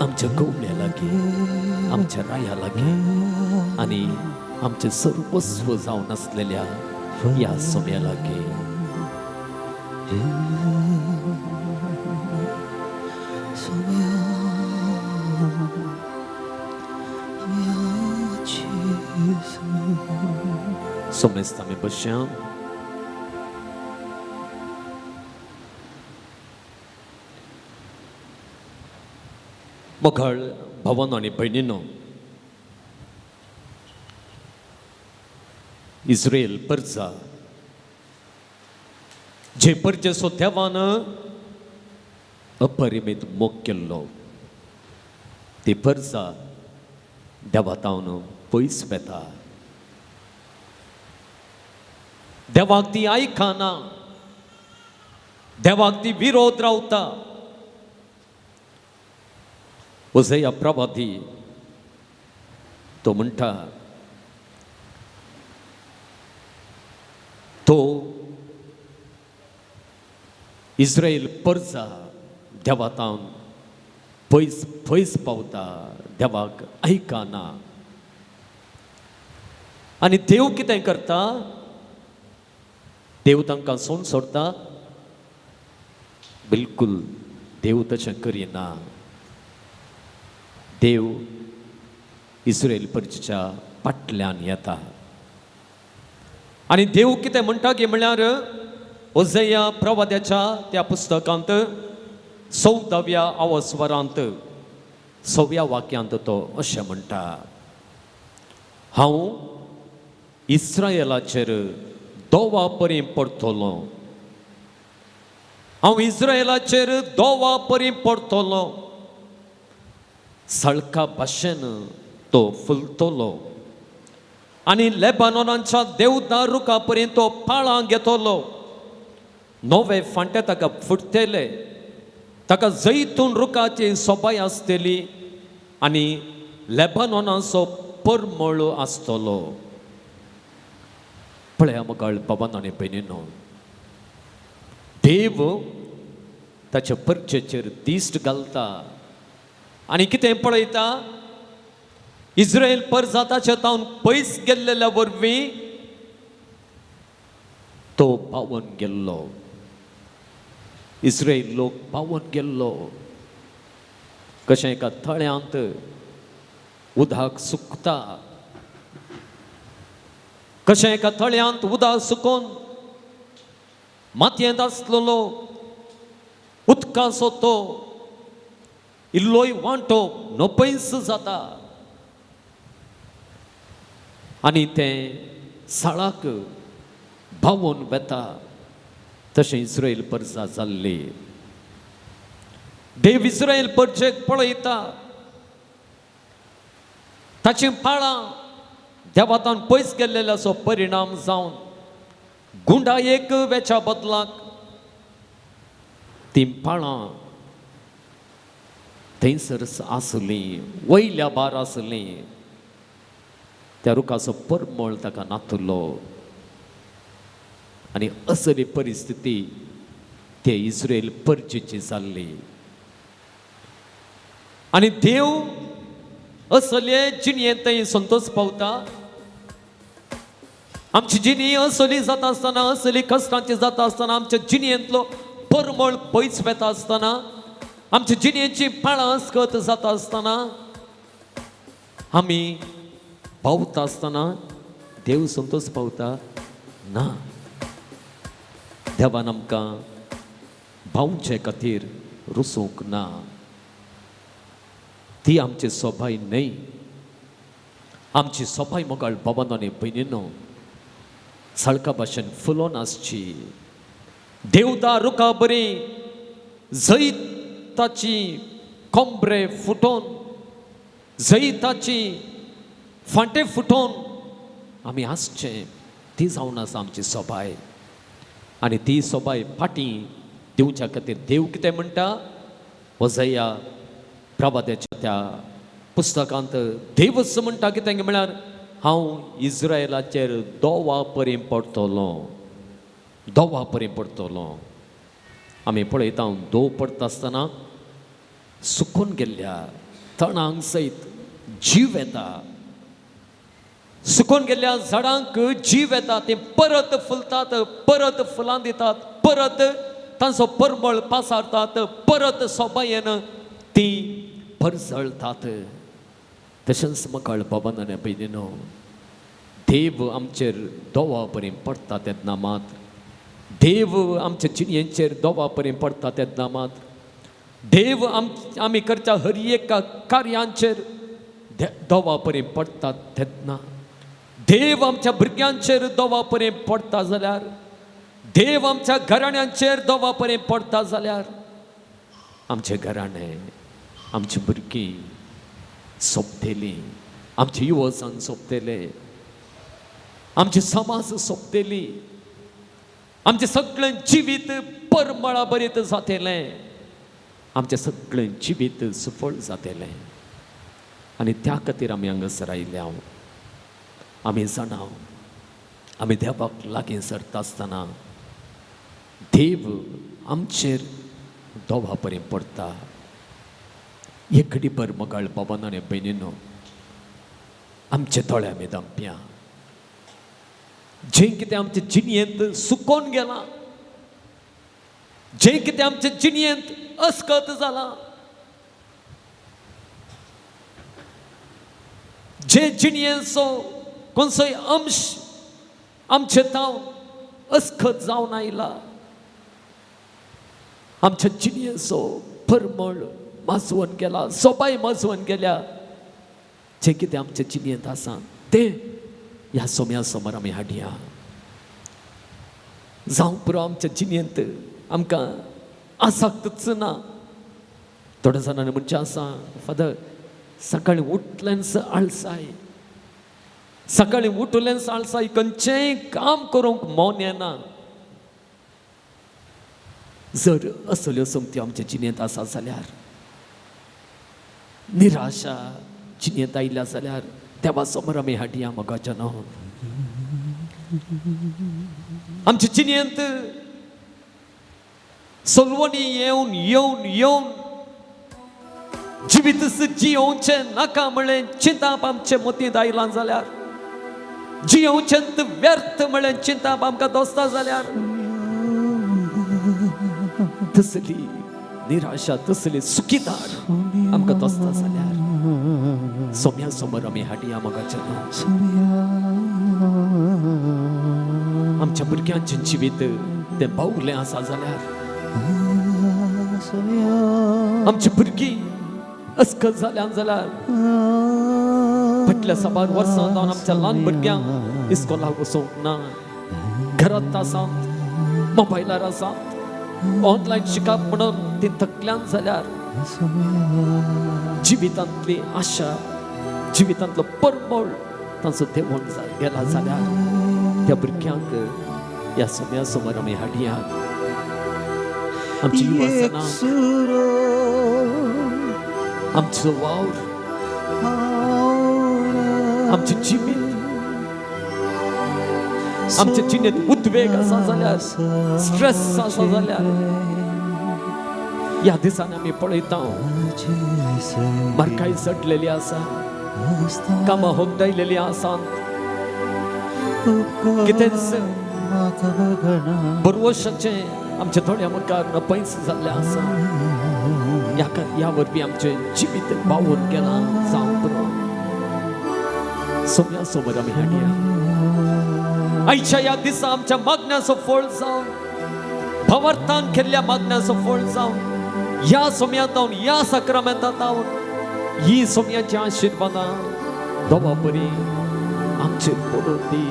आमच्या गवळ्या लागीं, आमच्या राया लागीं आनी आमचें सर्वस्व जावन आसलेल्या ह्या सोम्या लागीं. सोमेस्त आमी बसया. मोगाळ भावान आनी भयणीनो, इस्रायल परजा जे परजेचो देवान अपरिमीत मोग केल्लो, ती परजा देवा तावन पयस वेता. देवाक ती आयकना, देवाक ती विरोध रावता. ओझया प्रवादी तो म्हणटा, तो इस्रायल परजा देवा तावन पयस पयस पावता, देवाक आयकना. आनी देव कितें करता? देव तांकां सोड सोडता? बिलकुल देव तशें करिना. देव इस्रायल परजेच्या फाटल्यान येता आनी देव कितें म्हणटा की म्हळ्यार ओझया प्रवाद्याच्या त्या पुस्तकांत 14व्या अवस्वरांत 6व्या वाक्यांत तो अशें म्हणटा, हांव इस्रायलाचेर दोवा परी पडटलो, हांव इस्रायलाचेर दोवा परी पडटलो, सळका भाशेन तो फुलतलो आनी लेबानोनाच्या देवदार रुखा पर्यंत तो पाळां घेतलो, नवे फांटे ताका फुटतले, ताका जैतून रुखाची सोबाय आसतली आनी लेबानोनाचो परमळ आसतलो. पळया मकाळ बाबान आनी भयणीनो, देव ताच्या परचेचेर दिश्ट घालता आनी कितें पळयता? इस्रायल परजाताच्या तावन पयस गेल्लेल्या वरवीं तो पावन गेल्लो, इस्रायल लोक पावन गेल्लो. कशें एका थळ्यांत उदक सुकता, कशें एका थळ्यांत उदक सुकोन मातयेंत आसलेलो उदकाचो तो इल्लोय वांटो नपयस जाता आनी तें साळाक भावून वेता, तशें इस्रायल परजा जाल्ली. देव इस्रायल परजेक पळयता, ताचीं पाळां देवातान पयस गेल्ल्याचो परिणाम जावन गुंडायेक वेच्या बदलाक तीं पाळां थंयसर आसलीं, वयल्या बार आसलीं. त्या रुखाचो परमळ ताका नातलो आनी असली परिस्थिती ते इस्रायल परजेची जाल्ली. आनी देव असले जिणयेंत थंय संतोष पावता. आमची जिणी असली जाता आसतना, असली कश्टांची जाता आसतना, आमच्या जिणयेंतलो परमळ पयस वेता आसतना, आमच्या जिणयेची पाळां अस्कत जाता आसतना, आमी पावता आसतना देव संतोष पावता ना. देवान आमकां भावचे खातीर रुसूंक ना, ती आमची सोबाय न्हय. आमची सोबाय मोगाळ बाबान आनी भयणीनो सळका भाशेन फुलोन आसची, देवदार रुखा बरी जैताची कोंबरे फुटोन, जैताची फांटे फुटोन आमी आसचें, ती जावन आसा आमची सोबाय. आनी ती सोबाय फाटीं दिवच्या खातीर देव कितें म्हणटा? वजया प्रवाद्याच्या त्या पुस्तकांत देवच म्हणटा कितें म्हळ्यार हांव इस्रायलाचेर दोवा परी पडटलो, दोवा परी पडटलो. आमी पळयता दोव पडटा आसतना सुकून गेल्ल्या तणांक सयत जीव येता, सुकून गेल्ल्या झाडांक जीव येता, तीं परत फुलतात, परत फुलां दितात, परत तांचो परमळ पासारतात, परत सोबायेन ती परजळतात. तशेंच मकाळ बाबान आनी भयणीनो, देव आमचेर दोवा परी पडटा तेन्ना मात, देव आमच्या जिणयेचेर दोवा परी पडटा तेन्ना मात देव आमी करच्या हर एका कार्यांचेर दोवा परी पडटा तेन्ना, देव आमच्या भुरग्यांचेर दोवा परी पडटा जाल्यार, देव आमच्या घराण्यांचेर दोवा परी पडटा जाल्यार आमचें घराणें, आमची भुरगीं सोंपतली, आमचे युवजान सोंपतले, आमचे समाज सोंपतली, आमचें सगळें जिवीत परमळा बरीत जातलें, आमचें सगळें जिवीत सुफळ जातलें. आनी त्या खातीर आमी हांगासर आयल्या. आमी जाणा आमी देवाक लागीं सरता आसतना देव आमचेर दोवा परी पडटा. एक घडीभर मगाळ बाबान आनी भयणीनो आमचे दोळे आमी दामप्या, जें कितें आमचे जिणयेंत सुकोन गेलां, जें कितें आमचे जिणयेंत अस्कत जालां, जे जिणयेचो कोणसोय अंश आमचे ताव अस्कत जावन आयला, आमच्या जिणयेचो परमळ माजोवन गेला, सोबाय माजोवन गेल्या, जें कितें आमचे जिणयेंत आसा तें ह्या सोम्या समोर आमी हाडया. जावं पुरो आमच्या जिणयेंत आमकां आसक्तच ना. थोड्या जाणांनी म्हणचें आसा, फादर सकाळीं उठलेंच आळसाय, सकाळीं उठलेंच आळसाय, खंयचेंय काम करूंक मन येना. जर असल्यो सोमत्यो आमच्या जिणेंत आसा जाल्यार, निराशा जिणेंत आयल्या जाल्यार देवा समोर आमी हाडया मोगाच्या न्हू. आमच्या जिणेंत सलवणी येवन येवन येवन जिवीत जियोवचें नाका म्हळें चिंताप आमचे मतींत आयलां जाल्यार, जियोवचें व्यर्थ म्हळें चिंताप आमकां दोसता जाल्यार, तसली निराशा, तसली सुखीदार आमकां दोसता जाल्यार सोम्या समोर आमी हाडया मोगाच्या न्हू. आमच्या भुरग्यांचें जिवीत तें बावलें आसा जाल्यार, आमची भुरगीं अस्कत जाल्यान जाल्यार, फाटल्या साबार वर्सां जावन आमच्या ल्हान भुरग्यांक इस्कोलाक वचूंक ना, घरांत आसात, मोबायलार आसात, ऑनलायन शिकप म्हणून ती थकल्यान जाल्यार जिवितांतली आशा, जिवितांतलो परमळ तांचो देंवोन गेला जाल्यार त्या भुरग्यांक ह्या सोम्या समोर आमी हाडया. आमची युवासना, आमचो वावर, आमचें जिवीत, आमचे जिणेंत उद्वेग आसा जाल्यार, स्ट्रेस आसा जाल्यार, ह्या दिसांनी आमी पळयता मारकाय चडलेली आसा, कामां होगडायलेली आसात, कितेंच बरवशाचें आमच्या थोड्या मुखार नपयच जाल्लें आसा. ह्या वरवीं आमचें जिवीत बावून गेलां जावं पुरो. सोम्या समोर आमी हाडया. आयच्या ह्या दिसा आमच्या मागण्याचो फळ जावन, भावार्थान केल्ल्या मागण्याचो फळ जावन, ह्या सोम्यांत जावन, ह्या साक्रामेंतांत जावन, ही सोम्याची आशिर्वादां दोवा बरी आमचेर पडून दी,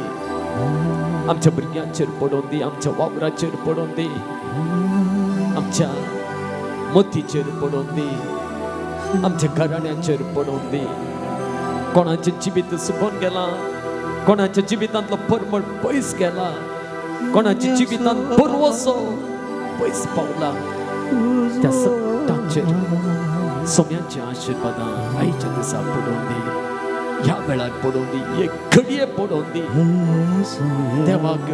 आमच्या भुरग्यांचेर पडून दी, आमच्या वावराचेर पडून दी, आमच्या मतीचेर पडून दी, आमच्या घराण्यांचेर पडून दी. कोणाचें जिवीत सुकोन गेलां, कोणाच्या जिवितांतलो परमळ पयस गेला, कोणाच्या जिवितांत बरवसो पयस पावला, त्या सगळ्यांचेर सोम्यांचे आशिर्वादां आयच्या दिसा पडून दी, ह्या वेळार पडून दी, एक घडये पडून दी. देवाक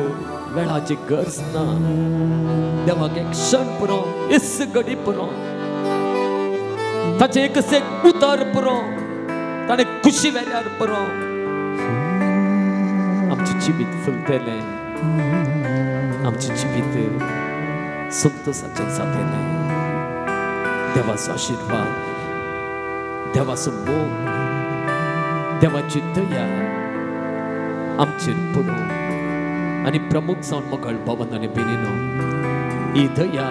वेळाची गरज ना, देवाक एक क्षण पुरो, इस घडी पुरो, ताचें एक एक उतर पुरो, ताणें खुशी वेल्यार पुरो, आमचें जिवीत फुलतलें, आमचें जिवीत संतोशाचें जातलें. देवाचो आशिर्वाद, देवाचो मोग, देवाची दया आमचेर पडूं आनी प्रमुख जावन मगळ भवन आनी बेनीनो ही दया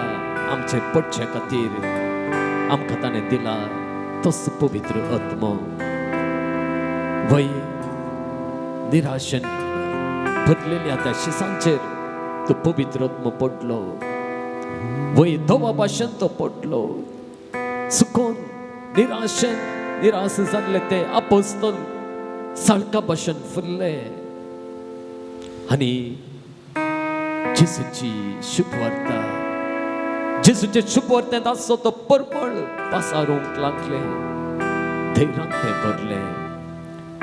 आमचेर पडचे खातीर आमकां ताणें दिला तोच पवित्र आत्मो. वय निराशेन भरलेल्या त्या शिसांचेर तो पवित्र आत्मो पडलो, वय धवा भाशेन तो पडलो. सुकोन निराशेन निराश जाल्ले ते आपोस्तल साळका भाशेन फुल्ले आनी जेजूची शुभवार्ता, जेजूचे शुभवार्तेंत आसचो तो परमळ पासारूंक लागले, धैर्यान ते भरले.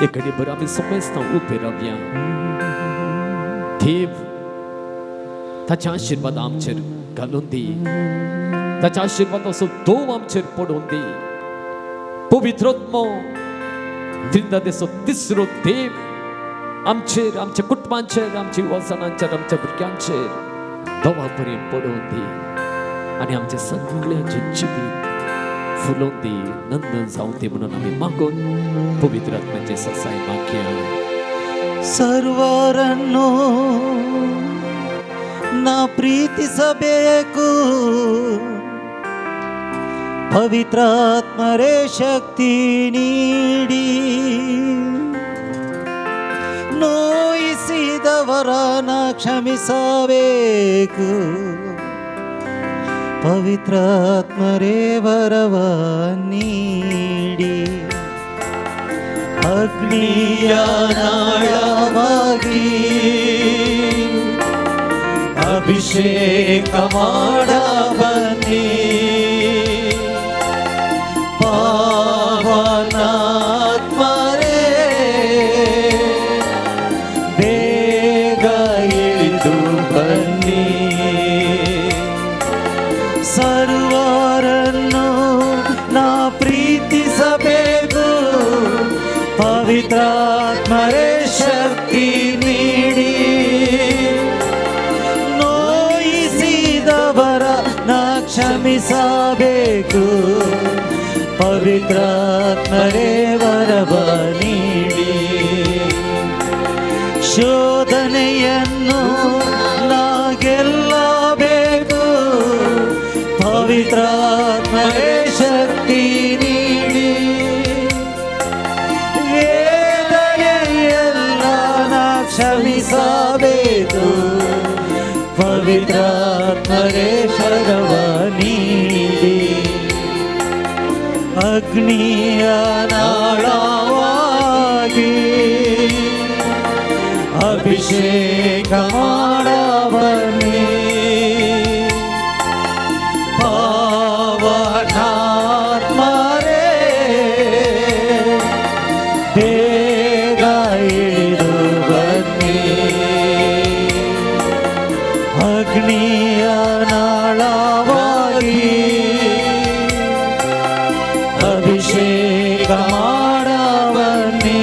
एक घडी भर आमी समेस्तां उबे रावया. देव ताचे आशिर्वाद आमचेर घालून दी, ताच्या आशिर्वादाचो दोव आमचेर पडून दी. पवित्र आत्मो त्रिंदादेचो तिसरो देव आमचेर, आमच्या कुटुंबांचेर, आमच्या युवाजणांचेर, आमच्या भुरग्यांचेर दवा पर्यंत पडून दी आनी आमच्या सगळ्यांचें जिवीत फुलोवन दी, नंदन जावं दी म्हणून आमी मागून पवित्र आत्म्याचे ससाय मागया. ಸರ್ವರನ್ನು ನಾ ಪ್ರೀತಿಸಬೇಕು, ಪವಿತ್ರಾತ್ಮರೇ ಶಕ್ತಿ ನೀಡಿ, ನೋಯಿಸಿದವರನ್ನ ಕ್ಷಮಿಸಬೇಕು, ಪವಿತ್ರಾತ್ಮರೇ ವರವ ನೀಡಿ, ಅಗ್ನಿಯ ನಾಳವಾಗಿ ಅಭಿಷೇಕ ಮಾಡ ಬನ್ನಿ, ಪಾವನಾತ್ಮರೇ ಬೇಗ ಇಳಿದು ಬನ್ನಿ, ಸರ್ವರನ್ನು ನಾ ಪ್ರೀತಿಸಬೇಕು, ಪವಿತ್ರಾತ್ಮರೇ ಶಕ್ತಿ ನೀಡಿ, ನೋಯಿಸಿದವರ ನಾ ಕ್ಷಮಿಸಬೇಕು, ಪವಿತ್ರಾತ್ಮರೇ ವರವ ನೀಡಿ, ಶೋಧನೆಯನ್ನು ನಾ ಗೆಲ್ಲಬೇಕು, ಪವಿತ್ರಾತ್ಮರೇ ಶಕ್ತಿ ನೀಡಿ, ವೇದನೆಯೆಲ್ಲ ನಾ ಕ್ಷಮಿಸಬೇಕು, ಪವಿತ್ರಾತ್ಮರೇ ಶರವ ನೀಡಿ, ಅಗ್ನಿಯ ನಾಳವಾಗಿ ಅಭಿಷೇಕ ಮಾಡಬನ್ನಿ, ಪಾವನಾತ್ಮರೇ ಬೇಗ ಇಳಿದು ಬನ್ನಿ, ಅಗ್ನಿಯ ನಾಳವಾಗಿ ಅಭಿಷೇಕ ಮಾಡಬನ್ನಿ,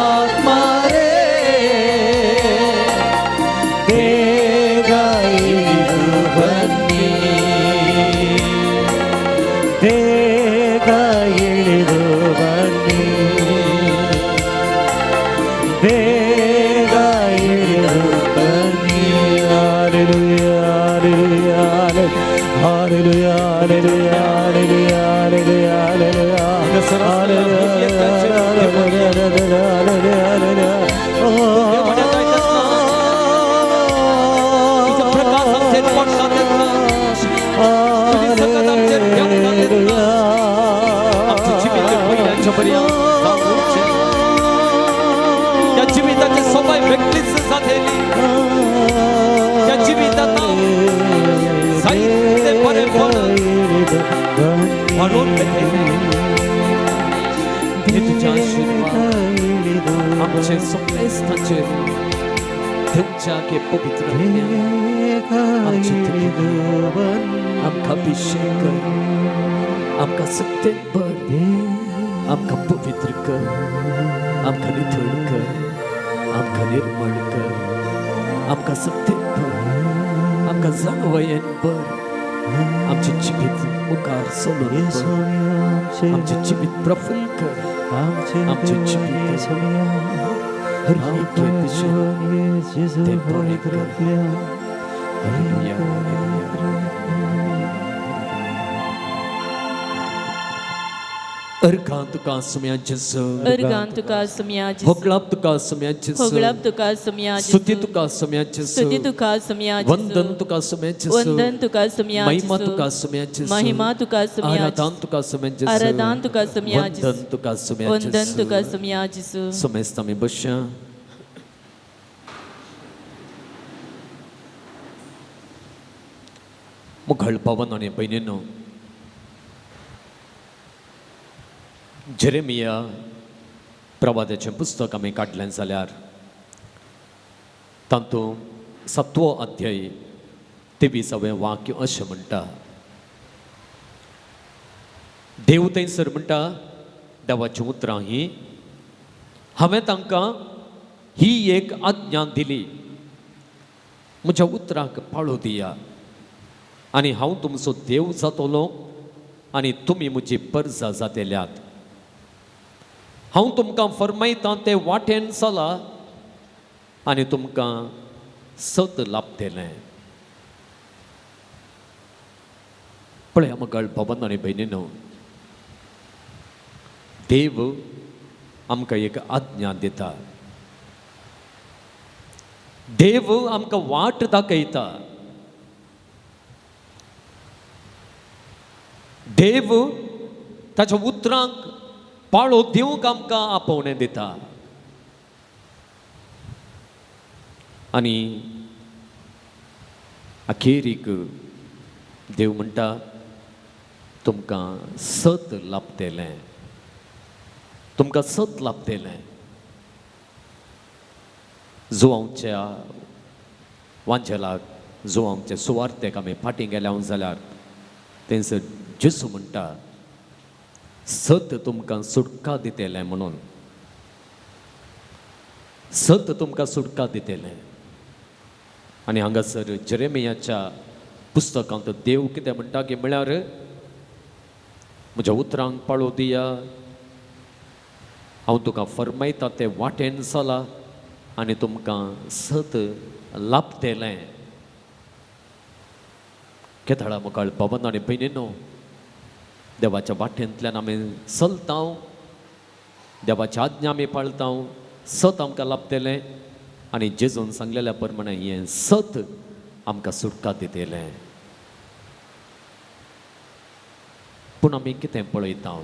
ಪಾವನಾತ್ಮರೇ ಬೇಗ ಇಳಿದು ಬನ್ನಿ, ಬೇಗ ಇಳಿದು ಬನ್ನಿ, ಬೇಗ ಇಳಿದು ಬನ್ನಿ. Hallelujah, hallelujah, hallelujah, hallelujah, hallelujah, hallelujah, त्या जिविताचे सबाय व्यक्तीच जातली, त्या जिवितात जायते बरेपण म्हणून हे तुझ्या आशिर्वाद आमचे समेस्तांचेर दिवच्या के पवित्र आमचे आमकां अभिषेक कर, आमकां सत्तेन भर, आमकां पवित्र कर, आमकां नितळ कर, आमकां निर्मळ कर, आमकां सत्तेन भर, आमकां जाणवयेन भर, आमचें जिवीत मुखार चलून भर, आमचें जिवीत प्रफुल्ल कर, आमचें जिवीत हर एके दिशेन तें बरें कर. हालेलुया. अर्घां तुका सुम्या जेजू, अर्गां तुका सुम्या जेजू, होगळाप तुका सुम्या जेजू, होगळाप तुका सुम्या जेजू, स्तुती तुका सुम्या जेजू, स्तुती तुका सुम्या जेजू, वंदन तुका सुम्या जेजू, वंदन तुका सुम्या महिमा जेजू, तुका सुम्या जेजू, महिमा तुका सुम्या आराधन तुका सुम्या जेजू, आराधन तुका सुम्या जेजू, वंदन तुका सुम्या वंदन जेजू. तुका सुम्या जेजू. सुमेस्त आमी बसया. मुखाळ पावन आनी भयणीनो, जेरेमिया प्रवादाचें पुस्तक आमी काडलें जाल्यार तातूंत 7वो अध्याय 23वें वाक्य अशें म्हणटा. देव थंयसर म्हणटा, देवाचीं उतरां ही, हांवें तांकां ही एक आज्ञा दिली, म्हज्या उतराक पाळो दिया आनी हांव तुमचो देव जातलो आनी तुमी म्हजी परजा जातल्यात. हांव तुमकां फर्मायतां ते वाटेन चला आनी तुमकां सत लाभतलें. पळया मगळ भवन आनी भयणीनो, देव आमकां एक आज्ञा दिता, देव आमकां वाट दाखयता, देव ताच्या उतरांक पाळो दिवंक आमकां आपोवणें दिता. आनी अखेरीक देव म्हणटा, तुमकां सत लाभतलें, तुमकां सत लाभतलें. जुवांच्या वांजेलाक, जुवांचे सुवार्तेक आमी फाटीं गेल्या जाल्यार थंयसर जेजू म्हणटा, सत तुमकां सुटका दितलें म्हणून, सत तुमकां सुटका दितलें. आनी हांगासर जेरेमियाच्या पुस्तकांत देव कितें म्हणटा की म्हळ्यार म्हज्या उतरांक पाळो दिया, हांव तुका फर्मायता ते वाटेन चला आनी तुमकां सत लाभतलें. केदळा मुखार भवन आनी भयणीनो, देवाच्या वाटेंतल्यान आमी चलता, देवाची आज्ञा आमी पाळता, सत आमकां लाभतलें आनी जेजून सांगलेल्या प्रमाणे हें सत आमकां सुटका दितलें. पूण आमी कितें पळयता,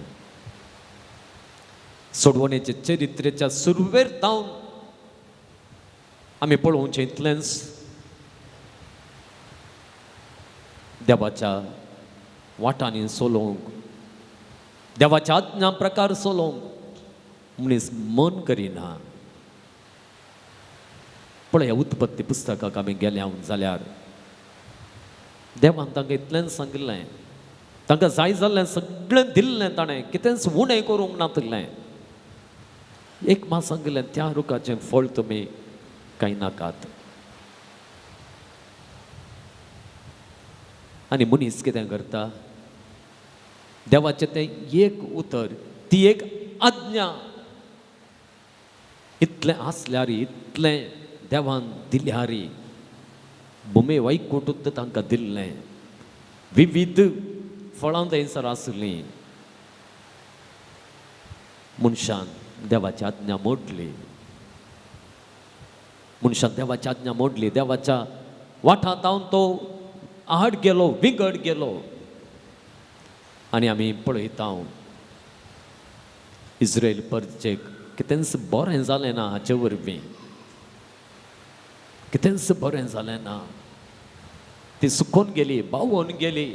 सोडवणेच्या चरित्रेच्या सुरवेर जावन आमी पळोवचें इतलेंच, देवाच्या वाटांनी चलोवंक, देवाच्या आज्ञा प्रकार चलोवंक मनीस मन करिना. पळय उत्पत्ती पुस्तकाक आमी गेल्या जाल्यार देवान तांकां इतलेंच सांगिल्लें, तांकां जाय जाल्लें सगळें दिल्लें ताणें, कितेंच उणें करूंक नातिल्लें. एक मात सांगिल्लें, त्या रुखाचें फळ तुमी कांय नाकात. आनी मनीस कितें करता, देवाचें तें एक उतर, ती एक आज्ञा इतलें आसल्यार, इतलें देवान दिल्यार, भुमे वैकुंठूच तांकां दिल्लें, विविध फळां थंयसर आसलीं, मनशान देवाची आज्ञा मोडली, मनशान देवाची आज्ञा मोडली, देवाच्या वाठांत तो आड गेलो, विंगड गेलो. आनी आमी पळयता इस्रायल परजेक कितेंच बरें जालें ना, हाचे वरवीं कितेंच बरें जालें ना, ती सुकोन गेली, बावोन गेली,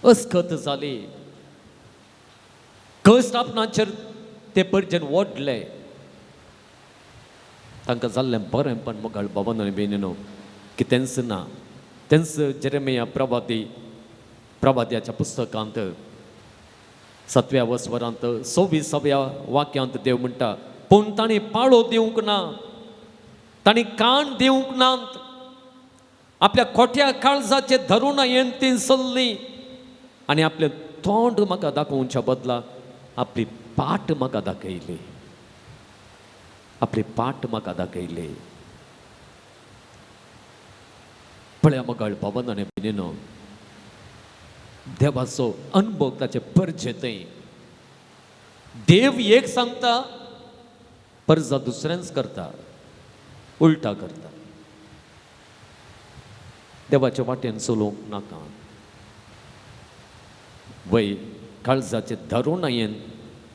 अस्खत जाली, कश्ट आपणाचेर ते परजेन ओडले, तांकां जाल्लें बरें पण मुखार बाबान आनी भयणीनो कितेंच ना. तेंच जेरेमिया प्रवादी प्रवाद्याच्या पुस्तकांत 7व्या वसवरांत 26व्या वाक्यांत देव म्हणटा, पूण तांणी पाळो दिवंक ना, तांणी कान दिवंक नात, आपल्या खोट्या काळजाचे धरून येन ती चल्ली आनी आपलें तोंड म्हाका दाखोवच्या बदला आपली पाट म्हाका दाखयली, आपली पाट म्हाका दाखयली. पळया मगाळ भावन आनी भयणीनो, देवाचो अनुभव ताचे परजे थंय देव एक सांगता, परजा दुसऱ्यांच करता, उल्टा करता. देवाच्या वाटेन चलोवंक नाका. वय काळजाचे धरुणायेन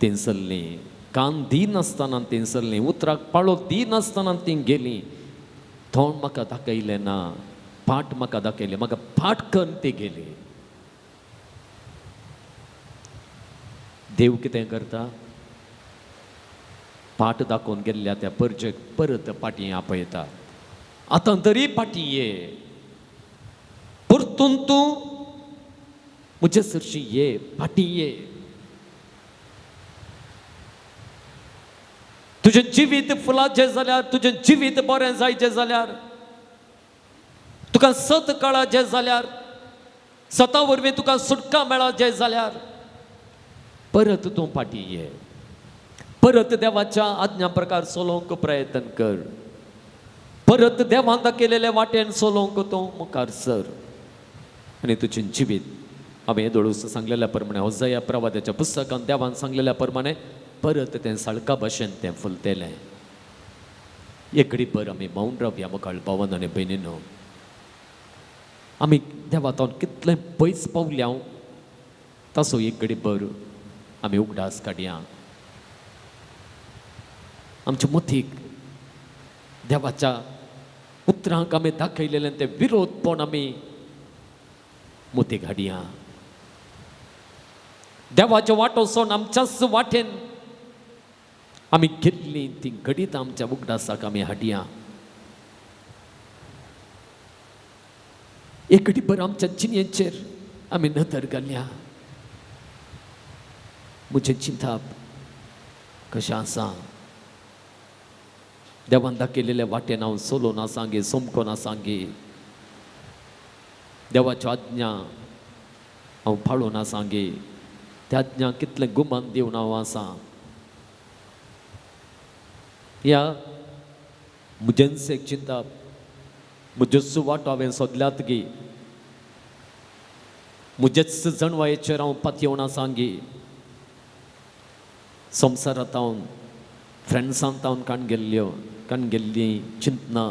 तीं चल्लीं, कान दिनासतना तीं चल्लीं, उतराक पाळो दिनासतना तीं गेलीं. तोंड म्हाका दाखयलें ना, पाट म्हाका दाखयलें, म्हाका पाट करून ती गेली. देव कितें करता? पाट दाखोवन गेल्ल्या त्या परजेक परत पाटी आपयता. आतां तरी पाटी ये, परतून तूं म्हजे सरशी ये, पाटी ये. तुजें जिवीत फुलाचें जाल्यार, तुजें जिवीत बरें जायचें जाल्यार, तुका सत कळाचें जाल्यार, सता वरवीं तुका सुटका मेळाचें जाल्यार परत तूं फाटी ये. परत देवाच्या आज्ञा प्रकार चलोवंक प्रयत्न कर. परत देवान दाखयलेले वाटेन चलोवंक तूं मुखार सर. आनी तुजें जिवीत हांवें येदोळूस सांगलेल्या प्रमाणे होजया प्रवाद्याच्या पुस्तकान देवान सांगलेल्या प्रमाणे परत तें सळका भशेन तें फुलतेलें. एक घडी भर आमी मौन रावया मुखार भावन आनी भयणीनो. आमी देवा तावन कितलें पयस पावल्या ताचो एक घडी भर आमी उगडास काडया. आमच्या मतीक देवाच्या उतरांक आमी दाखयलेलें तें विरोधपण आमी मतीक हाडया. देवाचे वाटो सोडून आमच्याच वाटेन आमी गेल्लीं ती घडीत आमच्या उगडासाक आमी हाडया. एक घडी भर आमच्या जिणेचेर आमी नदर घालया. म्हजें चिंताप कशें आसा? देवान दाखयलेल्या वाटेन हांव चलोवन आसांगे, सोमकोन आसांगे, देवाच्यो आज्ञा हांव पाळून आसांगे, त्या आज्ञा कितलें गुमान दिवन हांव आसा. ह्या म्हजेंच एक चिंताप, म्हज्योच वाटो हांवें सोदल्यात गी, म्हजेच जणवायेचेर हांव पातयेवन आसांगी, संवसारांत हांव फ्रेंड्सांत हांव काण गेल्ल्यो काण गेल्लीं चिंतना,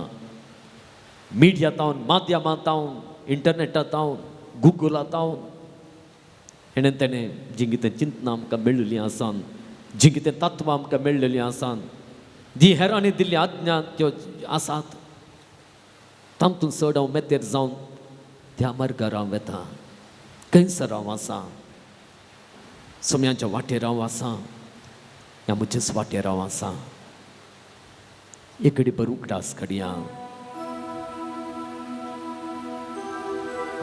मिडियांत हांव, माध्यमांत हांव, इंटरनेटांत हांव, गुगलांत हांव, हेणें तेणें जीं कितें चिंतना आमकां मेळिल्लीं आसान, जीं कितें तत्वां आमकां मेळिल्लीं आसान, जी हेरांनी दिल्ली आज्ञा त्यो आसात, तातूंत चड हांव मेतेर जावन त्या मार्गार हांव वेता. खंयसर हांव आसा? सोम्यांच्या वाटेर हांव आसा, ह्या म्हजेच वाटेर हांव आसा. एक घडी भर उगडास काडया.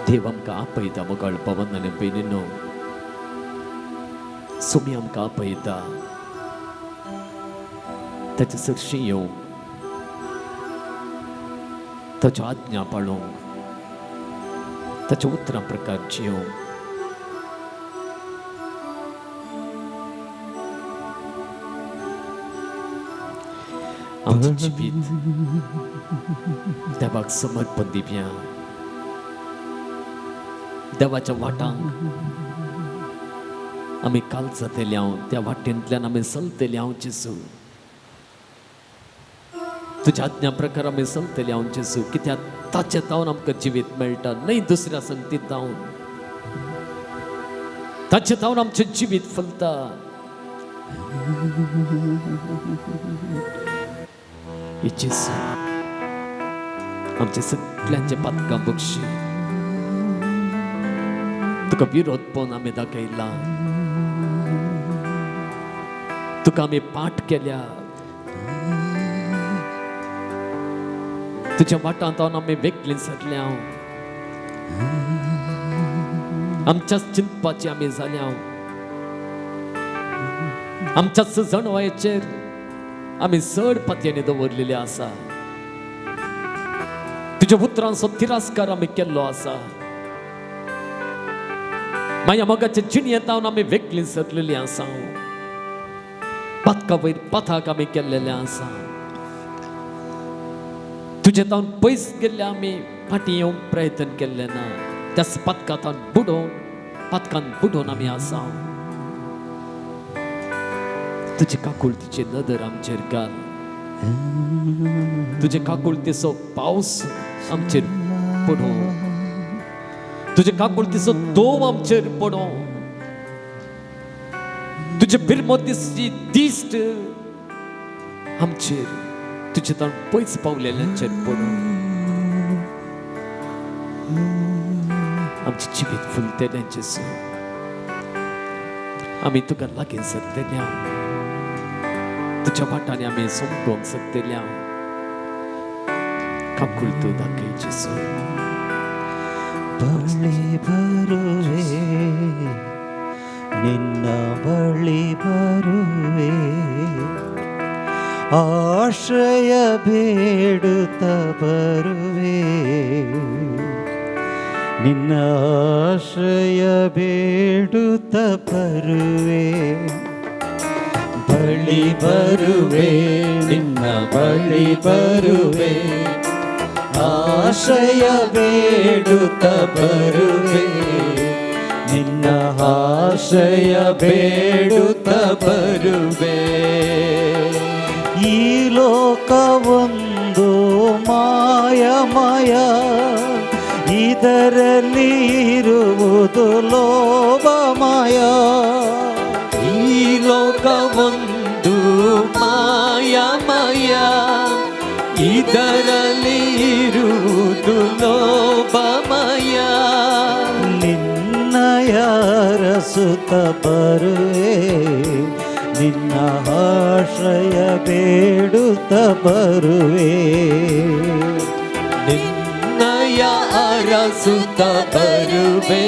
देव आमकां आपयता मोगाळ पवन आनी भयणीनो. सोमी आमकां आपयता ताचे सरशी येवंक, ताच्यो आज्ञा पाळूंक, ताच्या उतरां प्रकार जियोवंक. आमचें जिवीत देवाक समर्पण दिवया. देवाच्या वाटांक आमी काल जातले हांव, त्या वाटेंतल्यान आमी चलतले हांव जेजू. तुज्या आज्ञा प्रकार आमी चलतले हांव जेजू. कित्याक ताचे तावन आमकां जिवीत मेळटा, न्हय दुसऱ्या संगतीत तावन. ताचे तावन आमचें जिवीत फुलता. जेजू आमच्या सगळ्यांचे पातकां बक्षी. तुका विरोधपण आमी दाखयला, तुका आमी पाठ केल्या, तुज्या वाटांत हांव आमी वेगळीं सरल्या, आमच्याच चिंतपाची आमी जाल्या, आमच्याच जणवायेचेर आमी चड पातयेनी दवरलेले आसा. तुज्या उतरांचो तिरस्कार आमी केल्लो आसा. माया मोगाचे जिणयेंत हांव आमी वेगळीं सरलेली आसा. पातका वयर पाथाक आमी केल्लेले आसा. तुजे तावन पयस गेल्ले आमी फाटीं येवंक प्रयत्न केल्लें ना. त्याच पातकांत बुडोवन पातकान बुडोवन आमी आसा. तुजी काकुळतीची नदर आमचेर घाल, तुजे काकुळतीचो पावस आमचेर पडो, तुजे काकुळतीचो दोव आमचेर पडो, तुजे बिरमतीची दिश्ट आमचेर तुजे ताण पयस पावलेल्यांचेर पडो. आमचें जिवीत फुलतेलें जेजू, आमी तुका लागीं सरतेल्या, तुज्या वाटांनी आमी समजोंक शकतल्या. काकुळत दाखय जेजू. ಬಳಿ ಬರುವೆ ನಿನ್ನ ಬಳಿ ಬರುವೆ, ಆಶ್ರಯ ಬೇಡುತ್ತ ಬರುವೆ, ನಿನ್ನ ಆಶ್ರಯ ಬೇಡುತ್ತ ಬರುವೆ. ಬಳಿ ಬರುವೆ ನಿನ್ನ ಬಳಿ ಬರುವೆ, ಆಶ್ರಯ ಬೇಡುತ್ತ ಬರುವೆ, ನಿನ್ನ ಆಶ್ರಯ ಬೇಡುತ್ತ ಬರುವೆ. ಈ ಲೋಕವೊಂದು ಮಾಯಮಯ, ಇದರಲ್ಲಿ ಇರುವುದು ಲೋಭಮಯ. ಈ ಲೋಕವೊಂದು ಮಾಯಮಯ, ಇದರಲ್ಲಿ ಇರುವುದು ಲೋಭಮಯ. ನಿನ್ನಯ ಅರಸುತ್ತ ಬರುವೆ, ನಿನ್ನ ಆಶ್ರಯ ಬೇಡುತ್ತ ಬರುವೆ, ನಿನ್ನಯ ಅರಸುತ್ತ ಬರುವೆ,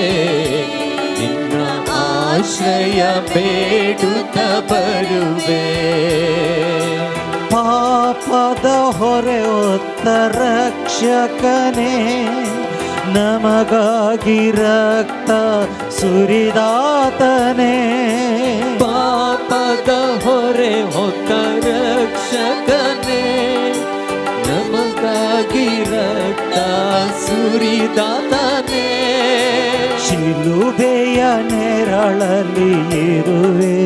ನಿನ್ನ ಆಶ್ರಯ ಬೇಡುತ್ತ ಬರುವೆ. ಪಾಪದ ಹೊರೆ ಹೊತ್ತ ರಕ್ಷಕನೇ, ನಮಗಾಗಿ ರಕ್ತ ಸುರಿದಾತನೇ. ಪಾಪದ ಹೊರೆ ಹೊತ್ತ ರಕ್ಷಕನೇ, ನಮಗಾಗಿ ರಕ್ತ ಸುರಿದಾತನೇ. ಶಿಲುಬೆಯ ನೆರಳಲ್ಲಿ ಇರುವೆ,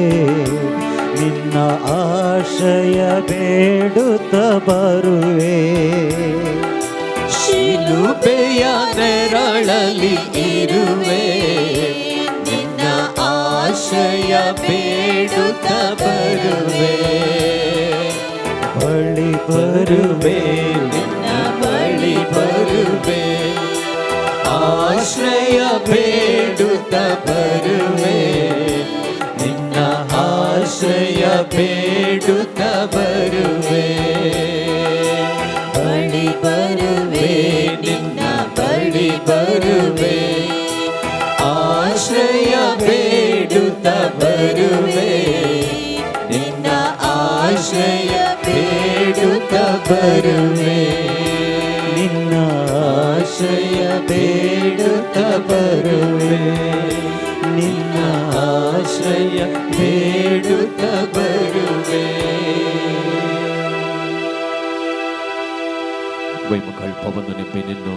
ನಿನ್ನ ಆಶ್ರಯ ಬೇಡುತ್ತ ಬರುವೆ, ಶಿಲುಬೆಯ ನೆರಳಲ್ಲಿ ಇರುವೆ, ನಿನ್ನ ಆಶ್ರಯ ಬೇಡುತ್ತ ಬರುವೆ. ಬಳಿ ಬರುವೆ ನಿನ್ನ ಬಳಿ ಬರುವೆ, ಆಶ್ರಯ ಬೇಡುತ್ತ ಬರುವೆ, ನಿನ್ನ ಆಶ್ರಯ ಬೇಡುತ್ತ ಬರುವೆ. ಬಳಿ ಬರುವೆ ನಿನ್ನ ಬಳಿ ಬರುವೆ, ಆಶ್ರಯ ಬೇಡುತ್ತ ಬರುವೆ, ನಿನ್ನ ಆಶ್ರಯ ಬೇಡುತ್ತ ಬರುವೆ, ನಿನ್ನ ಆಶ್ರಯ ಬೇಡುತ್ತ ಬರುವೆ, ನಿನ್ನ ಆಶ್ರಯ ಬೇಡುತ್ತ ಬರುವೆ. वैमुखाळ पवन बेनिनो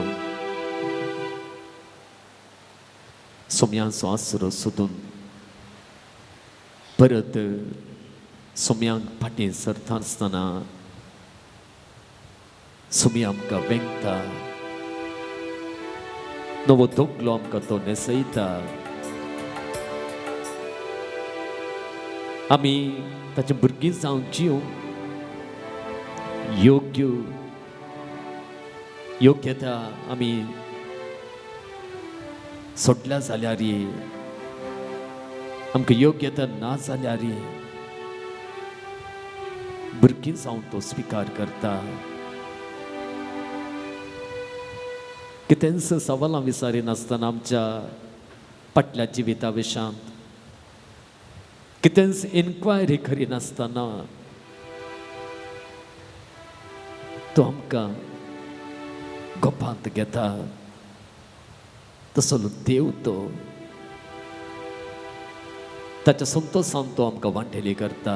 सोम्यांचो आसरो सोदून परत सोम्यांक फाटीं सरता आसतना सोमी आमकां वेंगता, नवो दोगलो आमकां तो न्हेसयता. आमी ताचे भुरगीं जावन जिवंक योग्य योग्यता आमी सोडल्या जाल्यार, आमकां योग्यता ना जाल्यार भुरगीं जावन तो स्विकार करता. कितेंच सवालां विचारिनासतना आमच्या फाटल्या जिविता विशांत कितेंच इन्क्वायरी करिनासतना तो आमकां गोपांत घेता. तसो देव तो ताच्या संतोशान तो आमकां वांटेली करता,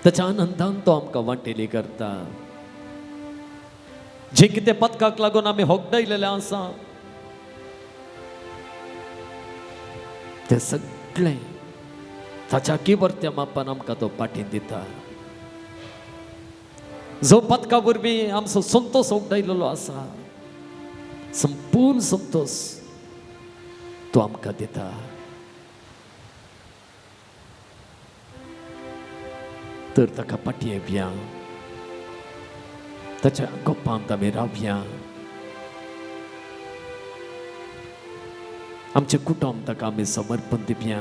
ताच्या आनंदान तो आमकां वांटेली करता. जे कितें पदकाक लागून आमी होगडायलेलें आसा तें सगळें ताच्या किवर्त्या मापान आमकां तो पाठी दिता. जो पदका वरवीं आमचो संतोश होगडायलेलो आसा, संपूर्ण संतोश तो आमकां दिता. तर ताका पाटी येवया, ताच्या गोपांत आमी रावया, आमचें कुटुंब ताका आमी समर्पण दिवया,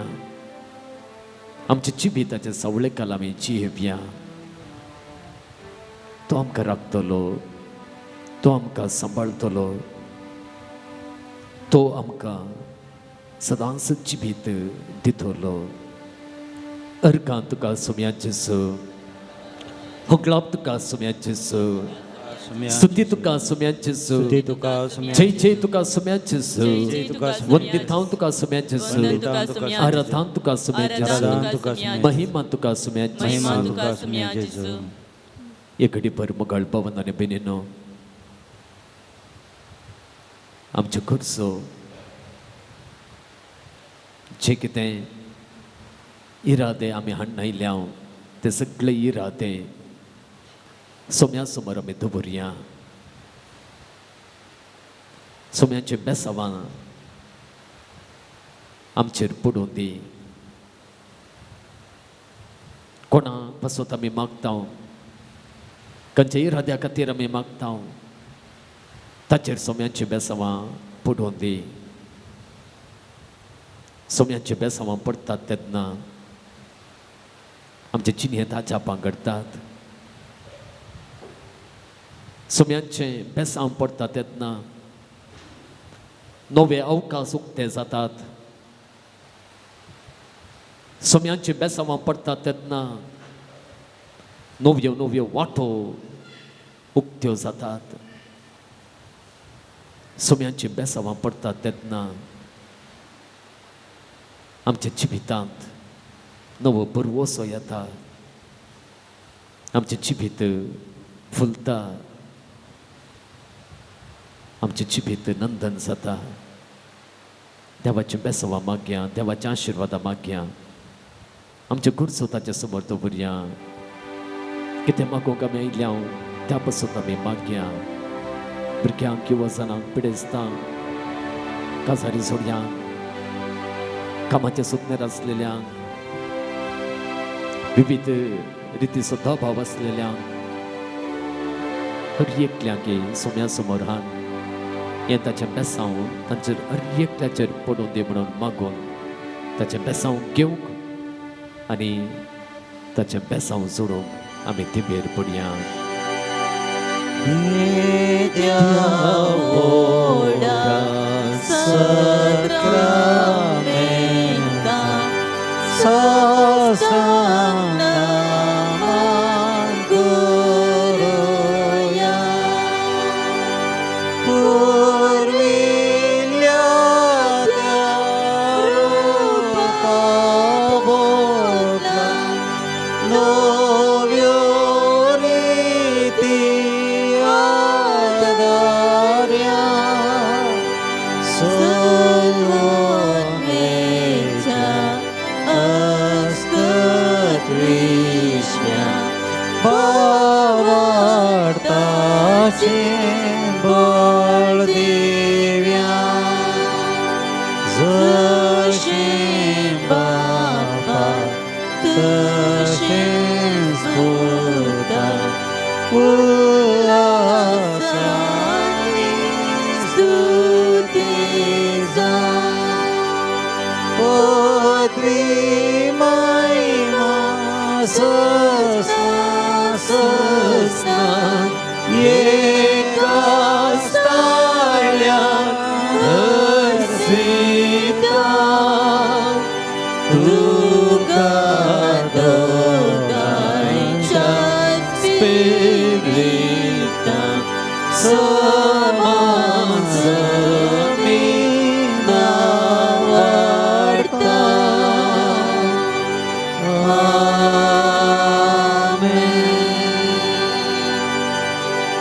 आमचे जिविताचे सवळेकाल आमी जियेवया. तो आमकां राखतलो, तो आमकां सांबाळटलो, तो आमकां सदांच जिवीत दितलो. अर्गां तुका सोम्या जेजू, होगळाप तुका सोम्या जेजू, स्तुती तुका सोम्या जेजू, जय जय तुका सोम्या जेजू, वंदितांव तुका सोम्या जेजू, आराधान तुका सोम्या जेजू, महिमा तुका सोम्या जेजू. एक घडीभर मोगाळ भवन आनी बेनीनो आमच्यो गरजो जे कितें इरादे आमी हाडून आयल्या ते सगळे इरादे सोम्या समोर आमी दवरया. सोम्याचें बेसांवां आमचेर पडून दी. कोणा पासत आमी मागता, खंयच्या इराद्या खातीर आमी मागता, ताचेर सोम्याचीं बेसांवां पडून दी. सोम्याचीं बेसांवां पडटात तेन्ना आमचे जिणेंत आजापां घडटात. सोम्याचें बेसांव पडटा तेन्ना नवे अवकाश उक्ते जातात. सोम्याचीं बेसांवां पडटात तेन्ना नव्यो नव्यो वाटो उक्त्यो जातात. सोम्याचीं बेसांवां पडटात तेन्ना आमच्या जिवितांत नवो बरवसो येता, आमचें जिवीत फुलता, आमचें जिवीत नंदन जाता. देवाचीं बेसांवां मागया, देवाच्या आशिर्वादां मागया, आमचे गरजो ताच्या समोर दवरया. कितें मागूंक आमी आयल्या त्या पासून आमी मागया. भुरग्यांक, युवजनांक, पिडेस्तांक, काजारी जोडयांक, कामाचे सुटणेर आसलेल्यांक, विविध रितीचो दबाव आसलेल्यांक, हर एकल्याक सोम्या समोर हाड हें ताचें बेसांव तांचेर हर एकल्याचेर पडून दी म्हणून मागून ताचें बेसांव घेवंक आनी ताचें बेसांव जोडूंक आमी दिबेर पडया.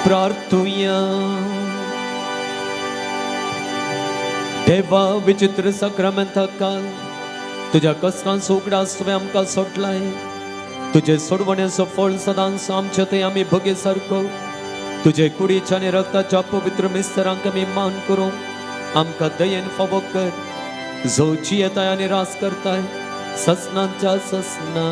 प्रार्थुया. देवा, विचित्र सक्रमेंता काल तुज्या कश्टांचो उगडास तुवें आमकां सोडलाय. तुजे सोडवण्याचो फळ सदांच आमचे थंय आमी भोगे सारको तुजे कुडीच्या आनी रक्ताच्या पवित्र मिस्तरांक आमी मान करूंक आमकां दयेन फावो कर, जो जियेताय आनी रास करताय ससनाच्या ससना.